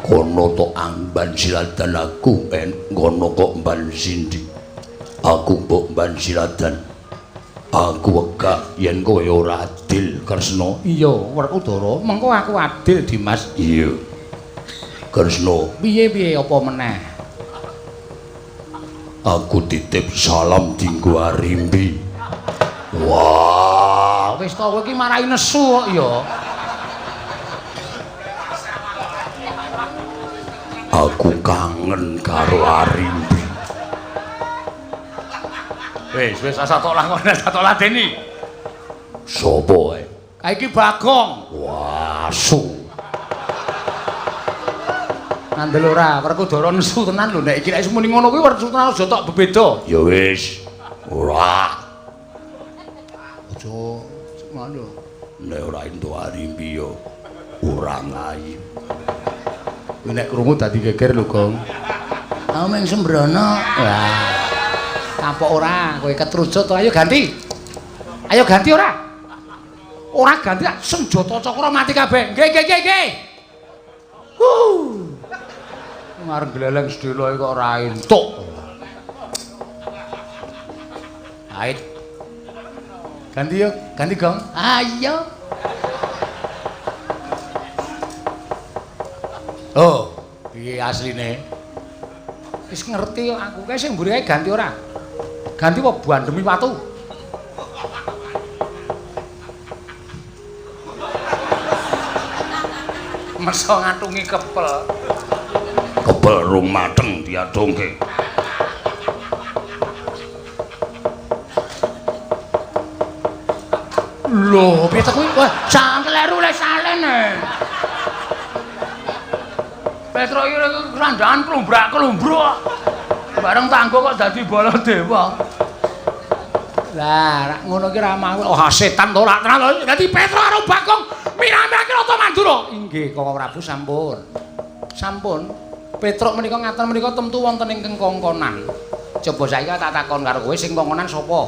Kono tok amban silatan aku en ngono kok ban sindi. Aku mbok ban silatan. Aku wegah yen kowe ora adil Kresna. Iya, Werkudara, mengko aku adil Dimas. Iya. Kresna, piye-piye apa meneh? Aku titip salam dinggo Arimbi. Wah, wis to kowe iki marai nesu kok ya. Aku kangen karo Arimbi. Wis, wis asa tok lakon, asa tok ladeni. Sopo ae? Kae iki Bagong. Wah, asu. Ngandel ora, Werkudara nesu tenan lho nek iki nek muni ngono kuwi Werkudara tenan aja tok bebeda. Ya wis. Ora. Aja ngono. Nek ora entuk Arimbi ya ora ngayi. Kuwi nek krungu dadi geger lho, Gong. Aku mung sembrono. Wah. Kapok ora, kowe ketrucut to. Ayo ganti. Ayo ganti ora? Ora ganti senjata cakra mati kabeh. Nggih, nggih, nggih, nggih. Ngarep gleleng sedhela kok ora entuk. Ait. Ganti yo, ganti Gong. Ayo. Oh, piye asline? Wis ngerti kok aku kae sing mburi kae ganti ora? Ganti apa bandemi watu? Meso ngatungi kepel. Kepel rung mateng diadungke. Lho, piye to kuwi? Wah, sak kleru le salene. Petro iki randaan klumbrak-klumbruk. Bareng tanggo kok dadi Baladewa. Lah, rak ngono iki ra mau. Oh, setan to ora tenan. Dadi Petro karo Bagong miramake Rata Mandura. Inggih, Koko Prabu sampun. Sampun. Petruk menika ngaten menika temtu wonten ingkang kongkonan. Coba saiki tak takon karo kowe sing kongkonan sapa?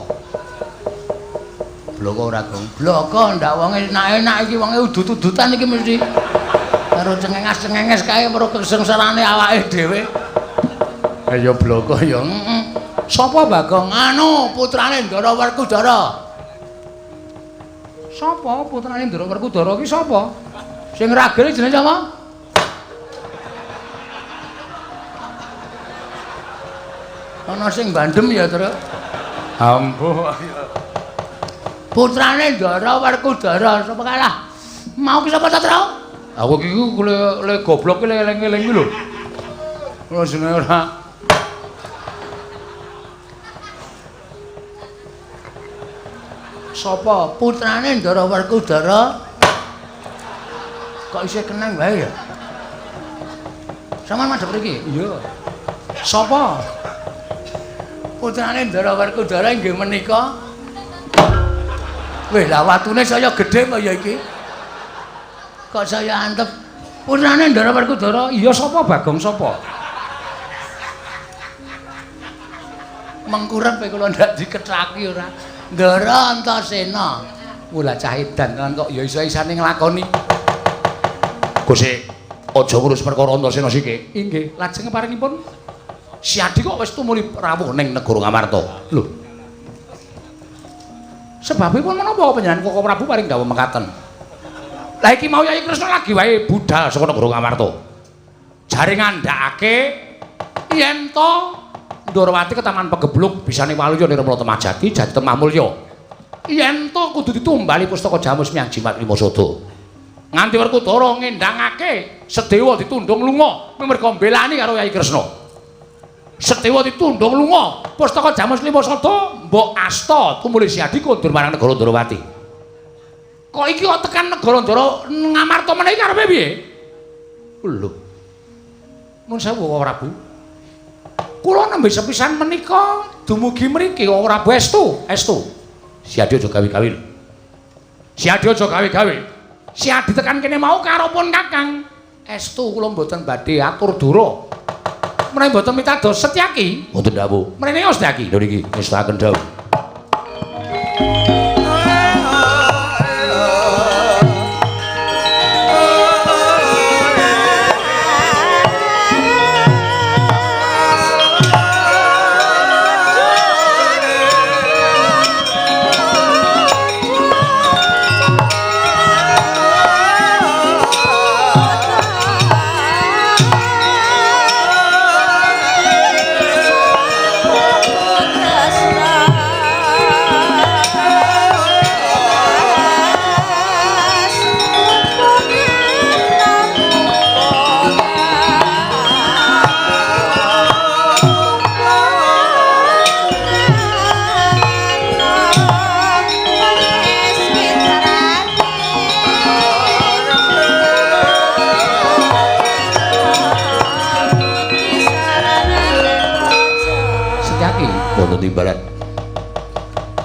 Bloko ora, Gong. Bloko ndak wonge enak-enak iki wonge udut-udutan iki mesti. Karo cengenges-cengenges kae weruh kesengsarane awake dhewe. Ayo bloko ya. Heeh. Sapa Bagong? Anu, putrane Ndara Werkudara. Sapa putrane Ndara Werkudara ki sapa? Sing ragil jenenge sapa? Ana sing bandem ya, Tru. Ampuh. Putrane Ndara Werkudara sapa kalah? Mau ki sapa ta, Tru? Aku iki le goblok ki eling-eling ki lho. Ora jenenge ora. Sapa putrane Ndara Werkudara? Kok isih keneng wae ya? Sampeyan madhep mriki? Iya. Sapa? Putrane Ndara Werkudara inggih menika. Wih, lah watune saya gedhe kaya iki. Kok saya antep? Putrane Ndara Werkudara. Iya sapa Bagong sapa? Mengkurep kula ndak dikethaki ora. Ndara Antasena. Wah, cah edan tenan kok ya iso-isane nglakoni. Gusti, aja ngurus perkara Antasena siki. Inggih, lajeng paringipun Siadi kok wis tumuli rawuh ning negara Ngamarta. Lho. Sebabipun menapa panjenengan Koko Prabu paring dawuh mekaten? Lah iki mau Yayi Kresna lagi wae budal saka negara Ngamarta. Jare ngandhakake yen to Ndorowati ketaman pegebluk bisane waluya nirmala Temajati jati Temah Mulya. Yen to kudu ditumbali pustaka Jamus Miang Jimat Lima Sada. Nganti Werkudara ngendhangake Sedewa ditundung lunga merga mbelani karo Yayi Kresna. Sedewa ditundung lunga, pustaka Jamus Lima Sada mbok asta tumuli Siadi kondur marang negara Ndorowati. Kok iki kok tekan negara Ndara Ngamarta meneh iki karepe piye? Lho. Mun sewu Prabu. Kula nembe sepisan menika dumugi mriki Prabu estu, estu. Siadi aja gawe-gawe. Si Adi aja gawe-gawe. Si Adi tekan kene mau karopun Kakang. Estu kula mboten badhe atur dura. Menawi mboten mitados Setyaki. Wonten dawuh. Mrene Setyaki. Lho niki ngestaken dawuh. Timbalan.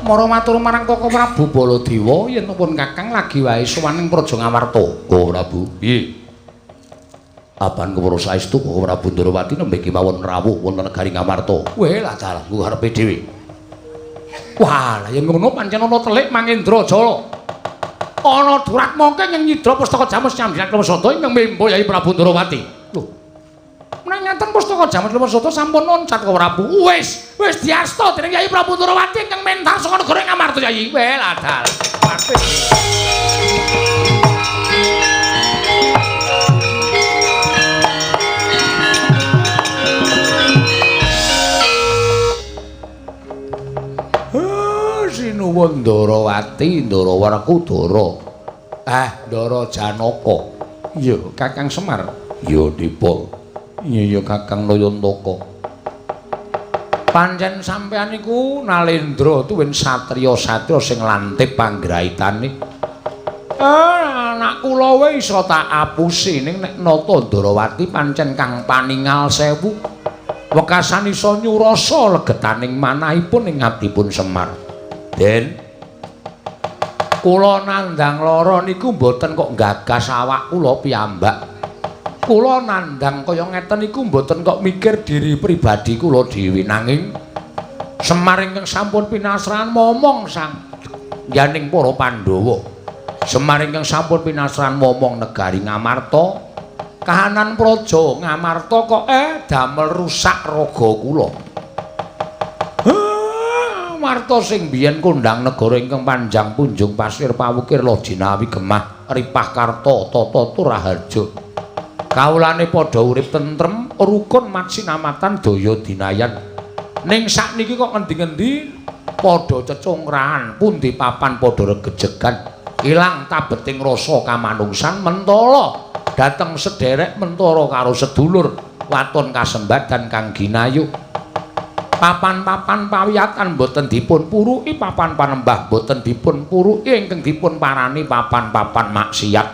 Mara matur marang Koko Prabu Baladewa yen pun Kakang lagi wae sowan ing Praja Ngamarta. Koko Prabu, piye? Apan kewara saestu Koko Prabu Ndrawati nembe kemawon rawuh wonten negari Ngamarta. Weh lah dalah ku karepe dhewe. Wah, lah yen ngono pancen ana telik Mangendra Jala. Ana Duratmaka ingkang nyidra pustaka Jamus Nyambilan Klewasada ingkang membo Yai Prabu Ndrawati. Lho. Menawi ngaten pustaka Jamus Klewasada sampun loncat Koko Prabu. Wis, wis diasta dening Yai Prabu Ndrawati ingkang mentar saka negara Ngamarta Yai. Weh lah dalah. Apik. Sinuwun Ndrawati, Ndara Werkudara. Ndara Janaka. Iya, Kakang Semar. Ya, Dipa. Iya, Kakang Nayantaka. Pancen sampeyan niku Nalendra tuwin satriya-satriya sing lantip panggraitane. Anak kula wae iso tak apusi ning nek nata Ndrawati pancen kang paningal sewu. Wekasan iso nyurasa legetaning manahipun ing abdipun Semar. Den, kula nandhang lara niku mboten kok gagas awak kula piyambak. Kula nandhang kaya ngeten niku mboten kok mikir diri pribadi kula dhewe, nanging Semar ingkang sampun pinasrahan momong sang yaning para Pandhawa. Semar ingkang sampun pinasrahan momong negari Ngamarta, kahanan praja Ngamarta kok damel rusak raga kula. Marta sing biyen kondhang negara ingkang panjang punjung pasir pawukir lojinawi gemah ripah karta tata turaharja. Kawulane padha urip tentrem rukun matsinamatan daya dinayan. Ning sakniki kok ngendi-ngendi padha cecungrahan, pundi papan padha regejegan, ilang tabeting rasa kamanungsan mentala dhateng sederek mentara karo sedulur waton kasembadan kang ginayu. Papan-papan pawiyatan boten dipun puruki, papan panembah boten dipun puruki, ingkang dipun parani papan-papan maksiat.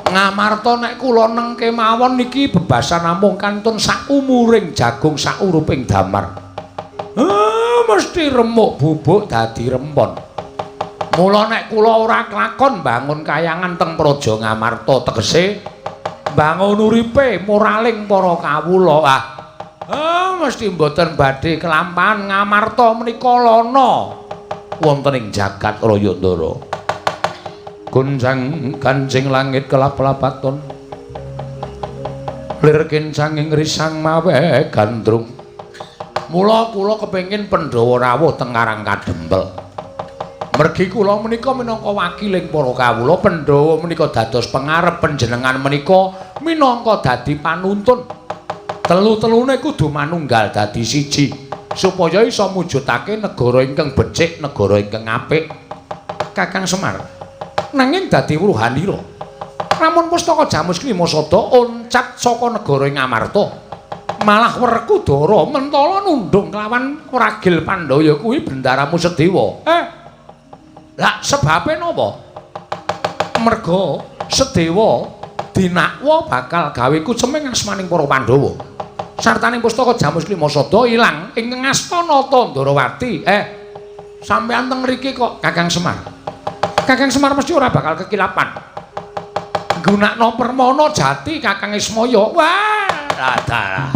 Ngamarta nek kula neng kemawon niki bebasan namung kantun saumuring jagung sauruping damar. Mesti remuk bubuk dadi rempon. Mula nek kula ora klakon bangun kayangan teng Praja Ngamarta, tegese bangun uripe moraling para kawula. Mesti mboten badhe kelampahan Ngamarta menika lana wonten ing jagat raya Ndara. Gonjang kancing langit kelap-lapaton, lir kincanging risang mawe gandrung. Mula kula kepengin Pandhawa rawuh teng Karang Kadempel. Mergi kula menika minangka wakiling para kawula, Pandhawa menika dados pengarep, panjenengan menika minangka dadi panuntun. Telu-telune kudu manunggal dadi siji supaya iso mujudake negara ingkang becik, negara ingkang apik. Kakang Semar, nanging dadi wuruhanira. Lamun pustaka Jamus Klimasada oncat saka negara Ngamarta, malah Werkudara mentala nundung kelawan ragil Pandhaya kuwi bendaramu Sedewa. Lah sebabe napa? Merga Sedewa dinakwa bakal gawe kuceming asmaning para Pandhawa. Sartaning pustaka Jamus Klimasada ilang ing ngasta Nata Ndrawati. Sampeyan teng mriki kok Kakang Semar. Kakang Semar mesti ora bakal kekilapan. Nggunakno permana jati Kakang Ismaya. Wah, dalah.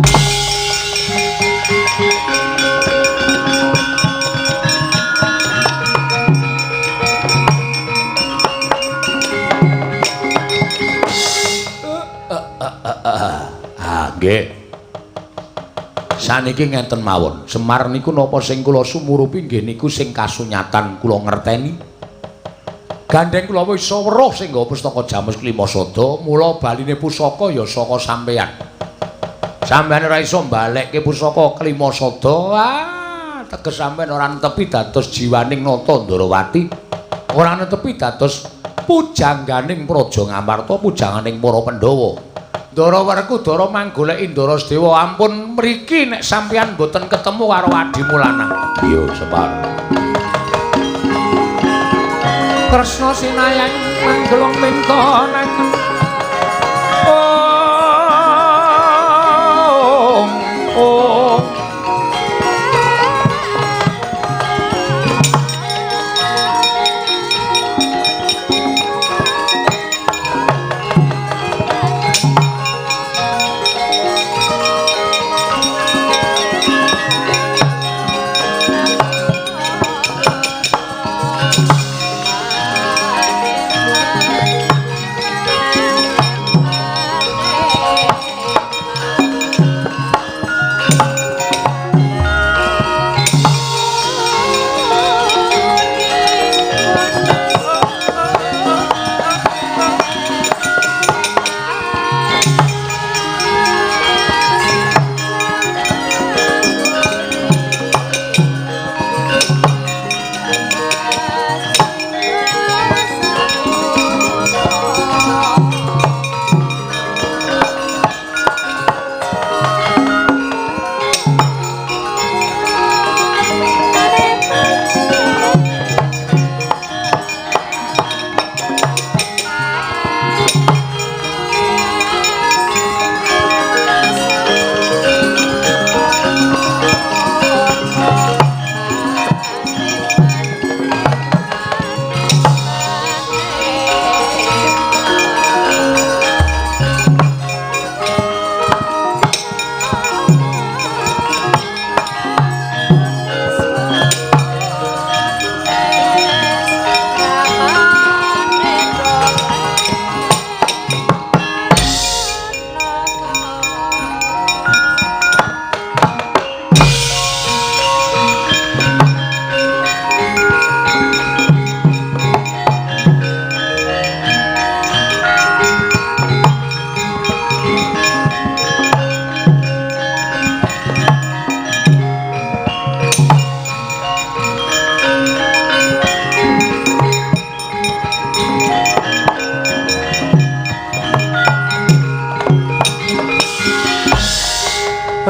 Ah, nggih. Saniki ngenten mawon. Semar niku napa sing kula sumurupi nggih niku sing kasunyatan kula ngerteni. Gandeng kula wis weruh sing nggawa pustaka Jamus Klima Sada, mula baline pusaka ya saka sampeyan. Sampeyan ora iso mbalekke pusaka Klima Sada. Ah, teges sampeyan ora netepi dados jiwaning Nata Ndorowati. Ora netepi dados pujangganing Praja Ngamarta, pujangganing para Pandhawa. Ndara Werkudara manggoleki Ndara Sedewa, ampun mriki nek sampeyan mboten ketemu karo adimu lanang. Iya, Semar. Kresna sinayang manggelung mingkonaken. Om om.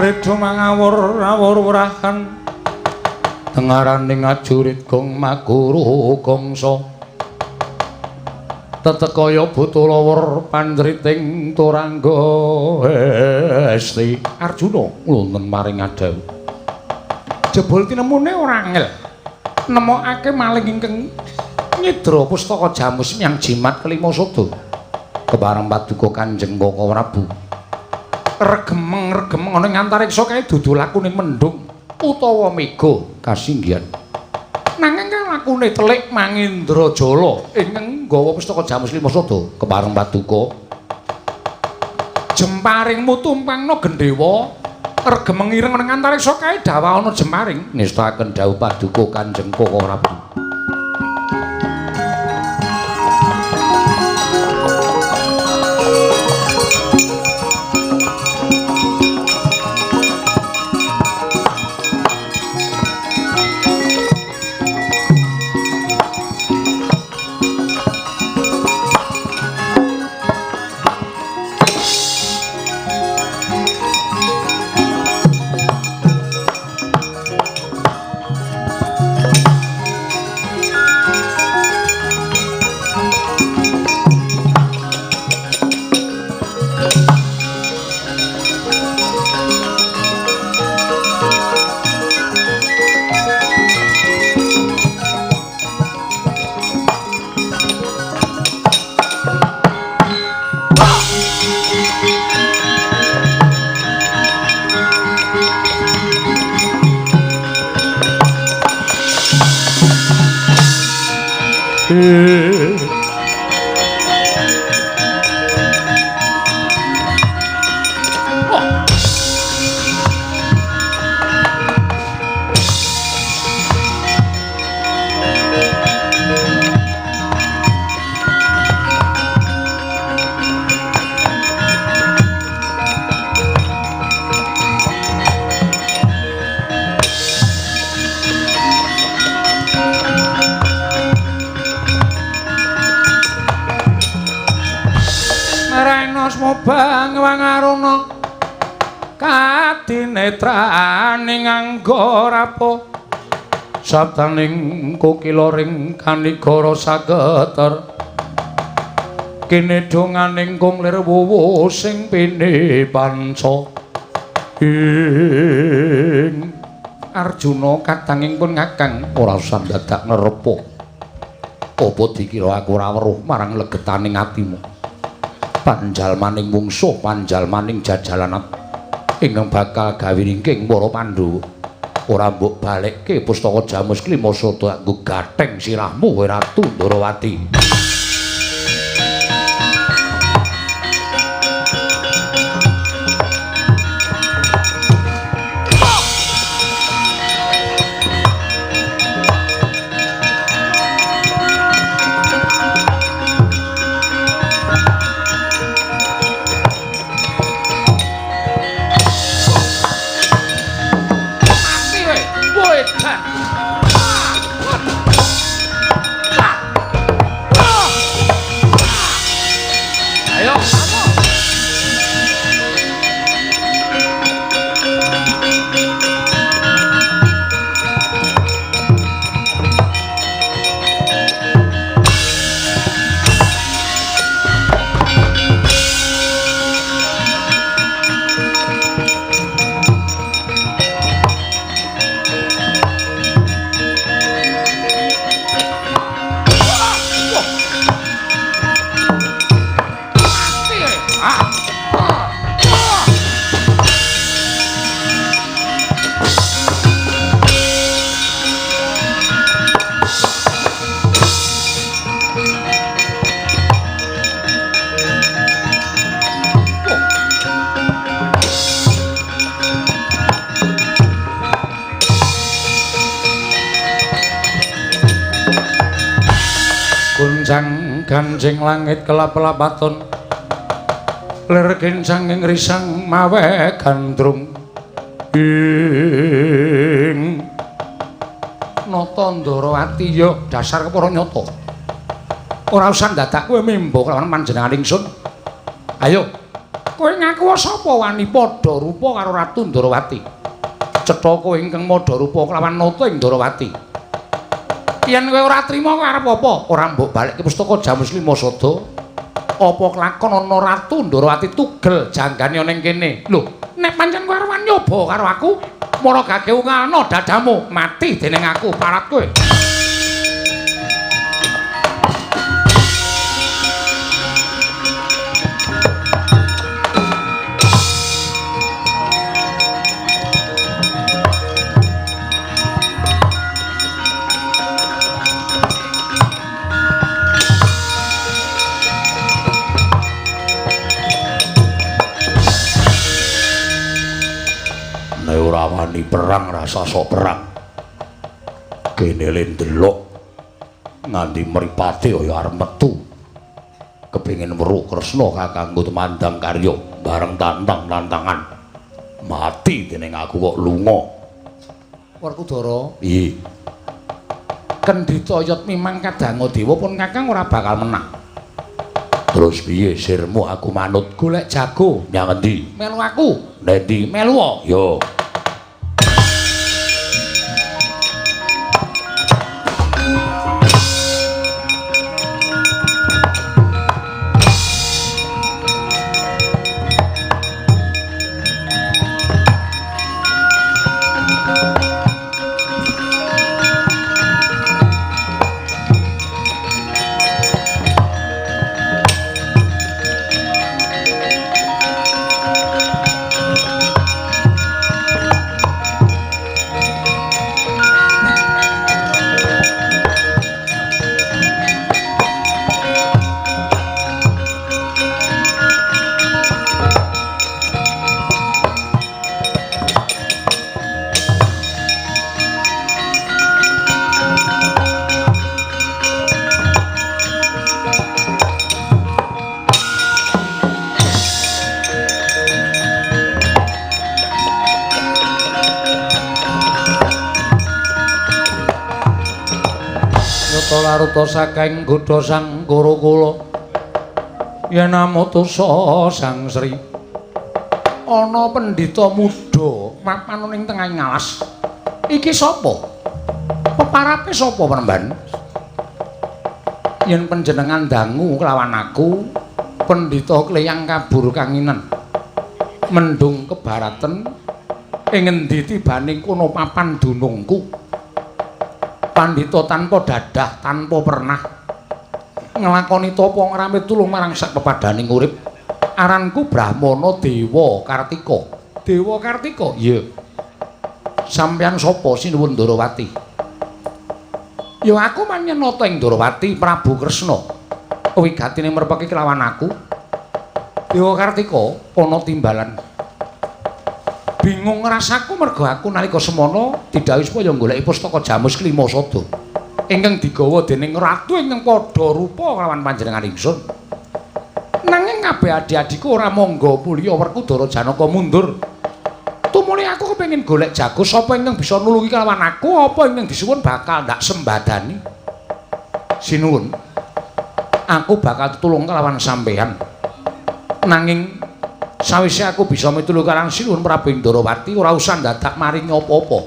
Redo mangawur-awur wurahan tengaraning ajurit gong maguru gongso tetekaya buta lawur pandriting turangga esti Arjuna nglunten maring adawu. Jebul tinemune ora angel nemokake maling ingkang nyidra pustaka Jamus yang jimat kelima sada kepareng paduka Kanjeng Kaka Prabu. Regemeng-regemeng ana ing antariksa kae dudu lakune mendung utawa mega kasinggihan. Nanging lakune telik Mangendrajala ingkang nggawa pustaka Jamus Lima Sada kepareng paduka. Jemparingmu tumpangna gendhewa regemeng ireng ana ing antariksa kae dawa ana jemparing ngestakaken dawuh paduka Kanjeng Kaka Prabu. Bang wangaruna kadinetraning anggarapo sabdaning kokila ring kanigara sageter kene donganing kung lir wuwu sing pini panca ing Arjuna kadanging pun ngakang ora usah dadak ngrepo apa dikira aku ora weruh marang legetaning atimu panjalmaning mungsuh panjalmaning jajalan ingkang bakal gawe ringking para Pandhawa ora mbok balekke pustaka Jamus Klima Sada nggo gatheng sirahmu kowe Ratu Ndorowati. Ganjing langit kelap-lapaton lir kincang ing risang mawe gandrung ing Nata Ndorowati ya dasar kepara nyata ora usah dadak kowe membo kelawan panjenengan ingsun. Ayo kowe ngaku sapa wani padha rupa karo Ratu Ndorowati cetha kowe ingkang madha rupa kelawan Nata ing Ndorowati. Yen kowe ora trima kowe arep apa? Ora mbok balekke pustaka Jamus Lima Sada. Apa kelakon ana Ratu Ndorowati tugel janggane ana ing kene? Lho, nek pancen kowe arep nyoba karo aku, mara gage ungalno dadamu, mati dening aku parat kowe. Wani perang rasa sok perang kene le ndelok nganti mripate kaya arep metu kepengin weruh Kresna kakangku tumandang karya bareng tantang-tantangan mati dening aku kok lunga. Werkudara, piye? Kendhita yat mimang kadanga dewa pun kakang ora bakal menang. Terus piye sirmu aku manut golek jago nyang endi? Melu aku. Nendi? Melu. Yo. Laruta saking godha sang Gurukula yen amutusa Sang Sri ana pendhita muda mapan ning tengahing alas. Iki sapa? Peparape sapa Premban? Yen panjenengan dangu kelawan aku pendhita kleyang kabur kanginen mendung kebaraten ing ngendi tibaning kono papan dunungku. Pandhita tanpa dadah, tanpa pernah nglakoni tapa ngramit tulung marang sak pepadaning urip. Aranku Brahmana Dewa Kartika. Dewa Kartika? Iya. Sampeyan sapa sinuwun Ndorowati? Ya aku manyenata ing Ndorowati Prabu Kresna. Wigatine merpeki kelawan aku. Dewa Kartika ana timbalan. Bingung rasaku mergo aku nalika semana didhawuhi supaya goleki pustaka Jamus Klima Sada ingkang digawa dening ratu ingkang padha rupa kelawan panjenengan ingsun. Nanging kabeh adi-adiku ora mangga mulya Werkudara Janaka mundur. Tumuli aku kepengin golek jago sapa ingkang bisa nulungi kelawan aku, apa ingkang disuwun bakal ndak sembadani. Sinuwun, aku bakal tetulung kelawan sampeyan. Nanging sawise aku bisa mitulu karo Sinuwun Prabu Ndorowati ora usah ndadak maringi apa-apa.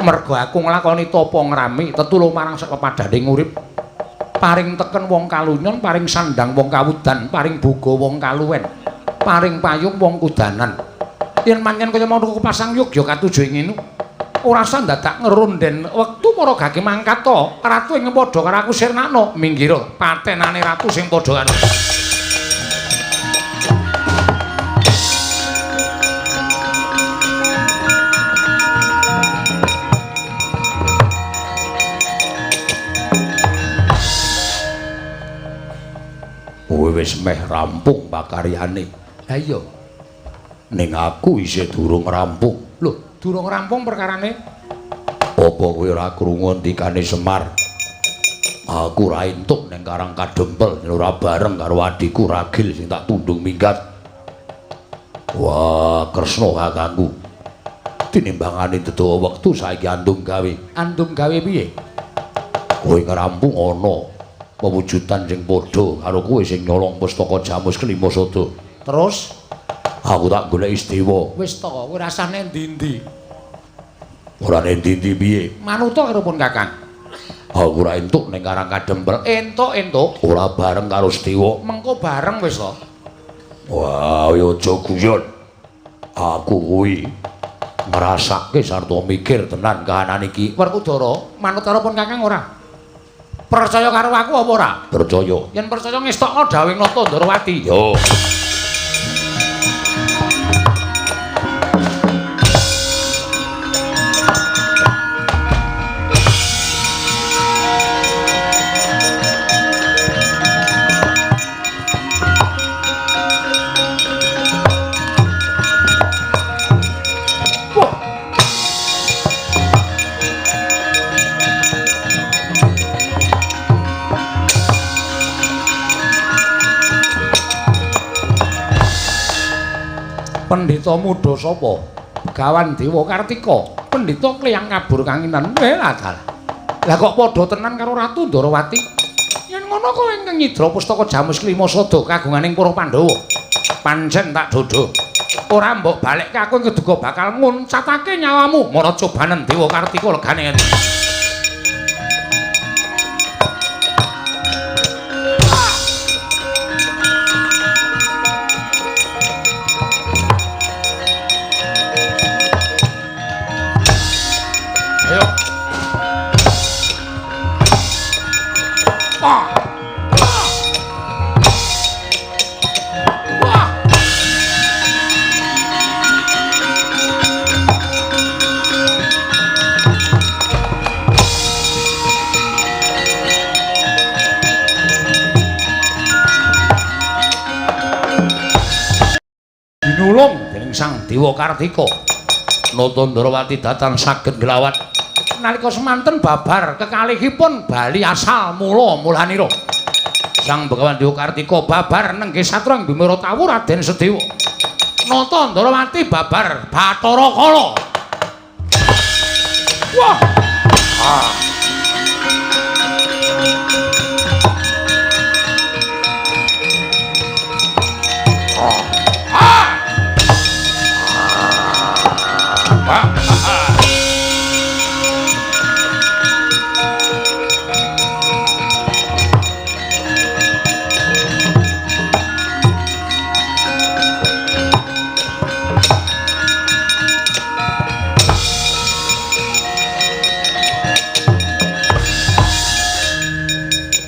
Mergo aku nglakoni tapa ngrami tetulung marang sak pepadaning urip. Paring teken wong kalunyon, paring sandang wong kawudan, paring boga wong kaluwen, paring payung wong kudanan. Yen pancen kaya mau kepasang yogya katuju ing ngene, ora usah ndadak ngerunden wektu para gage mangkat to. Ratu ing padha karo aku sirnakno, minggir patenane ratu sing padha karo. Wis meh rampung pakaryane. Ha iya. Ning aku isih durung rampung. Lho, durung rampung perkarane? Apa kowe ora krungu ndikane Semar? Aku ora entuk ning Karang Kadempel, ora bareng karo adhiku Ragil sing tak tundung minggat. Wah, Kresna kakangku. Tinimbangane dedawa wektu saiki andum gawe. Andum gawe piye? Kowe ngrampung ana pewujudan sing padha karo kowe sing nyolong pustaka Jamus Klima Sada. Terus aku tak golek Istiwa. Wis to, kowe rasah nek ndi-ndi. Ora nek ndi-ndi piye? Manuta karo pun Kakang. Aku ora entuk ning Karang Kadempel. Entuk-entuk. Ora bareng karo Istiwa. Mengko bareng wis to. Wah, ya aja guyon. Aku kuwi ngrasake sarta mikir tenan kahanan iki. Werkudara, manut karo pun Kakang ora? Percaya karo aku apa ora? Percaya. Yen percaya ngestokno dawuhing Nata Ndorowati. Yo. Pendhita muda sapa? Begawan Dewa Kartika. Pendhita kleyang kabur kanginan. Lah dalah. Lah kok padha tenan karo Ratu Ndorowati? Yen ngono kowe ingkang nyidra pustaka Jamus Klima Sada kagunganing para Pandhawa. Pancen tak dodho. Ora mbok balekke aku keduga bakal nguncatake nyawamu. Mara cobanen Dewa Kartika legane ngene. Dinulung dening Sang Dewa Kartika. Nata Ndorowati datan saged nglawat. Nalika semanten babar kekalihipun bali asal mula mulanira. Sang Begawan Dewa Kartika babar nenggih satrang Bimara Tawu Raden Sedewa. Nata Ndorowati babar Bathara Kala. Wah. Ah.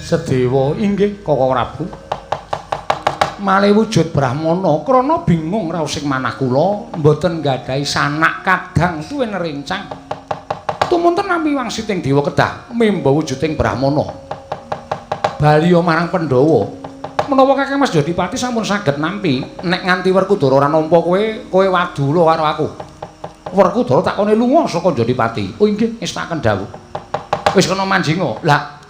Sedewa inggih Koko Prabu. Malih wujud Brahmana krana bingung raosing manah kula mboten nggadahi sanak kadang tuwin rencang. Tumunten nampi wangsiting dewa kedah memba wujuding Brahmana. Baliya marang Pandhawa. Menawa Kakang Mas Jodipati sampun saged nampi, nek nganti Werkudara ora nampa kowe, kowe wadula karo aku. Werkudara takone lunga saka Jodipati. Oh inggih, ngestakaken dawuh. Wis kena manjinga. Lah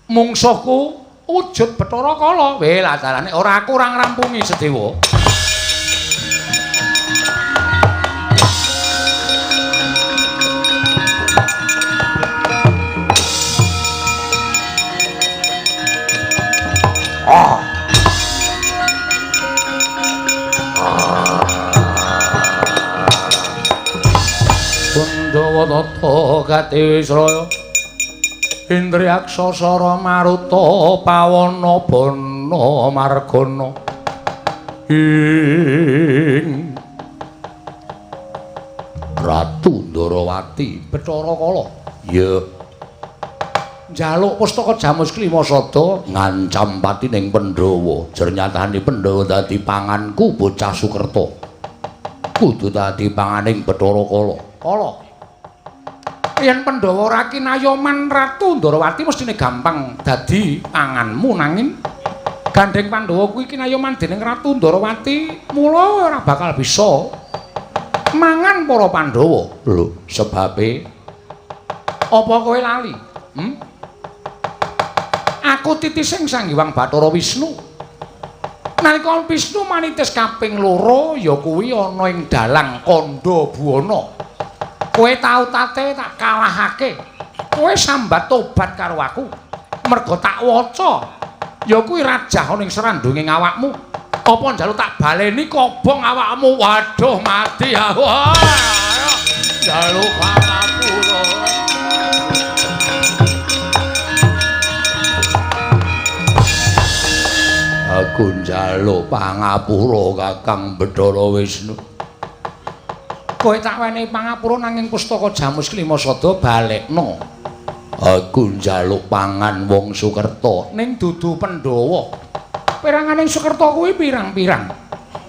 mungsuhku wujud Bathara Kala. Weh lah dalane ora aku ora ngrampungi Sedewa. Pandhawa tata gati wisraya Indriyaksa sara maruta pawana bana margana ing Ratu Ndarawati Bathara Kala. Ya. Njaluk pustaka Jamus Klima Sada ngancam patining Pandhawa. Jernyatane Pandhawa dadi panganku bocah Sukerta. Kudu dadi panganing Bathara Kala. Kala. Yen Pandhawa ora kinayoman Ratu Ndarawati mestine gampang dadi panganmu, nanging gandeng Pandhawa kuwi kinayoman dening Ratu Ndarawati, mula ora bakal bisa mangan para Pandhawa. Lho, sebabe apa kowe lali? Aku titising Sang Hyang Bathara Wisnu. Nalika Wisnu manitis kaping loro ya kuwi ana ing dalang Kandha Buwana. Kowe tau tate tak kalahake. Kowe sambat tobat karo aku. Mergo tak waca ya kuwi rajah ana ing srandunge awakmu. Apa njaluk tak baleni kobong awakmu? Waduh mati aku. Ayo njaluk pangapura. Aku njaluk pangapura Kakang Bathara Wisnu. Kowe tak wenehi pangapura nanging pustaka Jamus Klima Sada balekno. Aku njaluk pangan wong Sukerta ning dudu Pandhawa. Peranganing Sukerta kuwi pirang-pirang.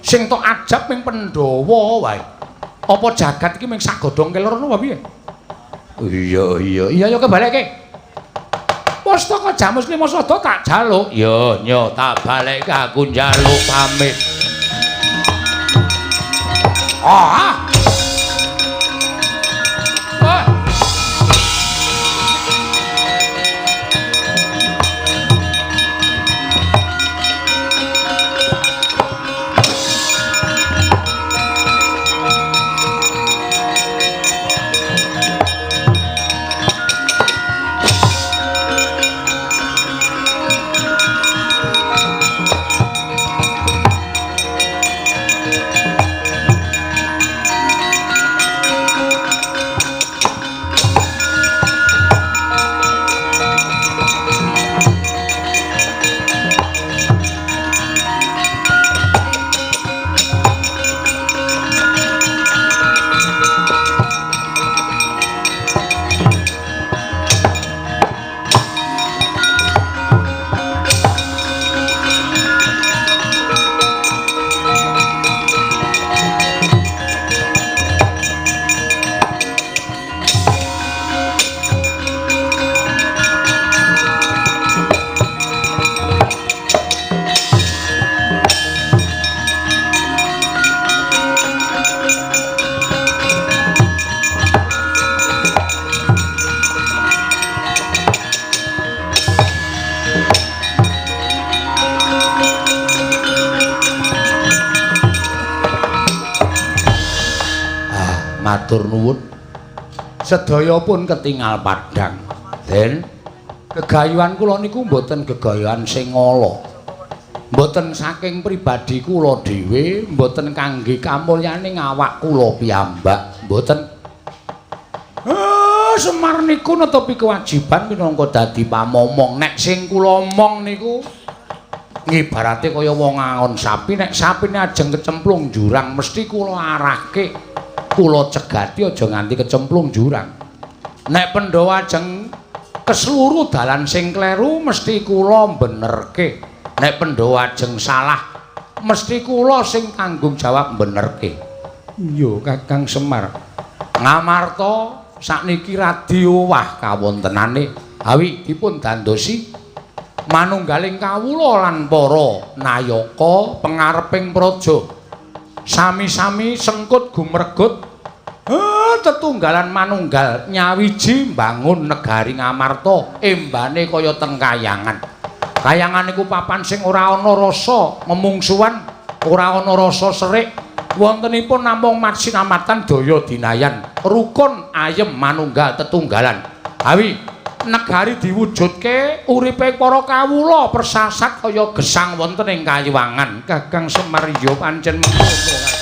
Sing tok ajab ming Pandhawa wae. Apa jagat iki ming sak godhong kelor ngono apa piye? Iya iya iya ya kebalekke. Pustaka Jamus Klima Sada tak jaluk. Ya nyo tak balekke aku njaluk pamit. Ah. Matur nuwun. Sedaya pun ketingal padhang. Den Gegayuhan kula niku mboten gegayuhan sing ala. Mboten saking pribadi kula dhewe, mboten kangge kamulyaning awak kula piyambak, mboten. Semar niku netepi kewajiban minangka dadi pamomong. Nek sing kula omong niku ngibarate kaya wong angon sapi, nek sapine ajeng kecemplung jurang mesti kula arahke, kula cegati aja nganti kecemplung jurang. Nek Pandhawa ajeng keseluruh dalan sing kleru mesti kula benerke. Nek Pandhawa ajeng salah mesti kula sing tanggung jawab benerke. Iya Kakang Semar. Ngamarta sakniki radi owah kawontenane, awi dipun dandosi manunggaling kawula lan para nayaka pengareping praja. Sami-sami sengkut gumregut tetunggalan manunggal nyawiji mbangun negari Ngamarta embane kaya teng kayangan. Kayangan iku papan sing ora ana rasa memungsuhan, ora ana rasa serik, wontenipun namung masinamatan daya dinayan, rukun ayem manunggal tetunggalan. Awi negari diwujudke uripe para kawula persasat kaya gesang wonten ing kayuwangan. Kakang Semar ya pancen mengkono.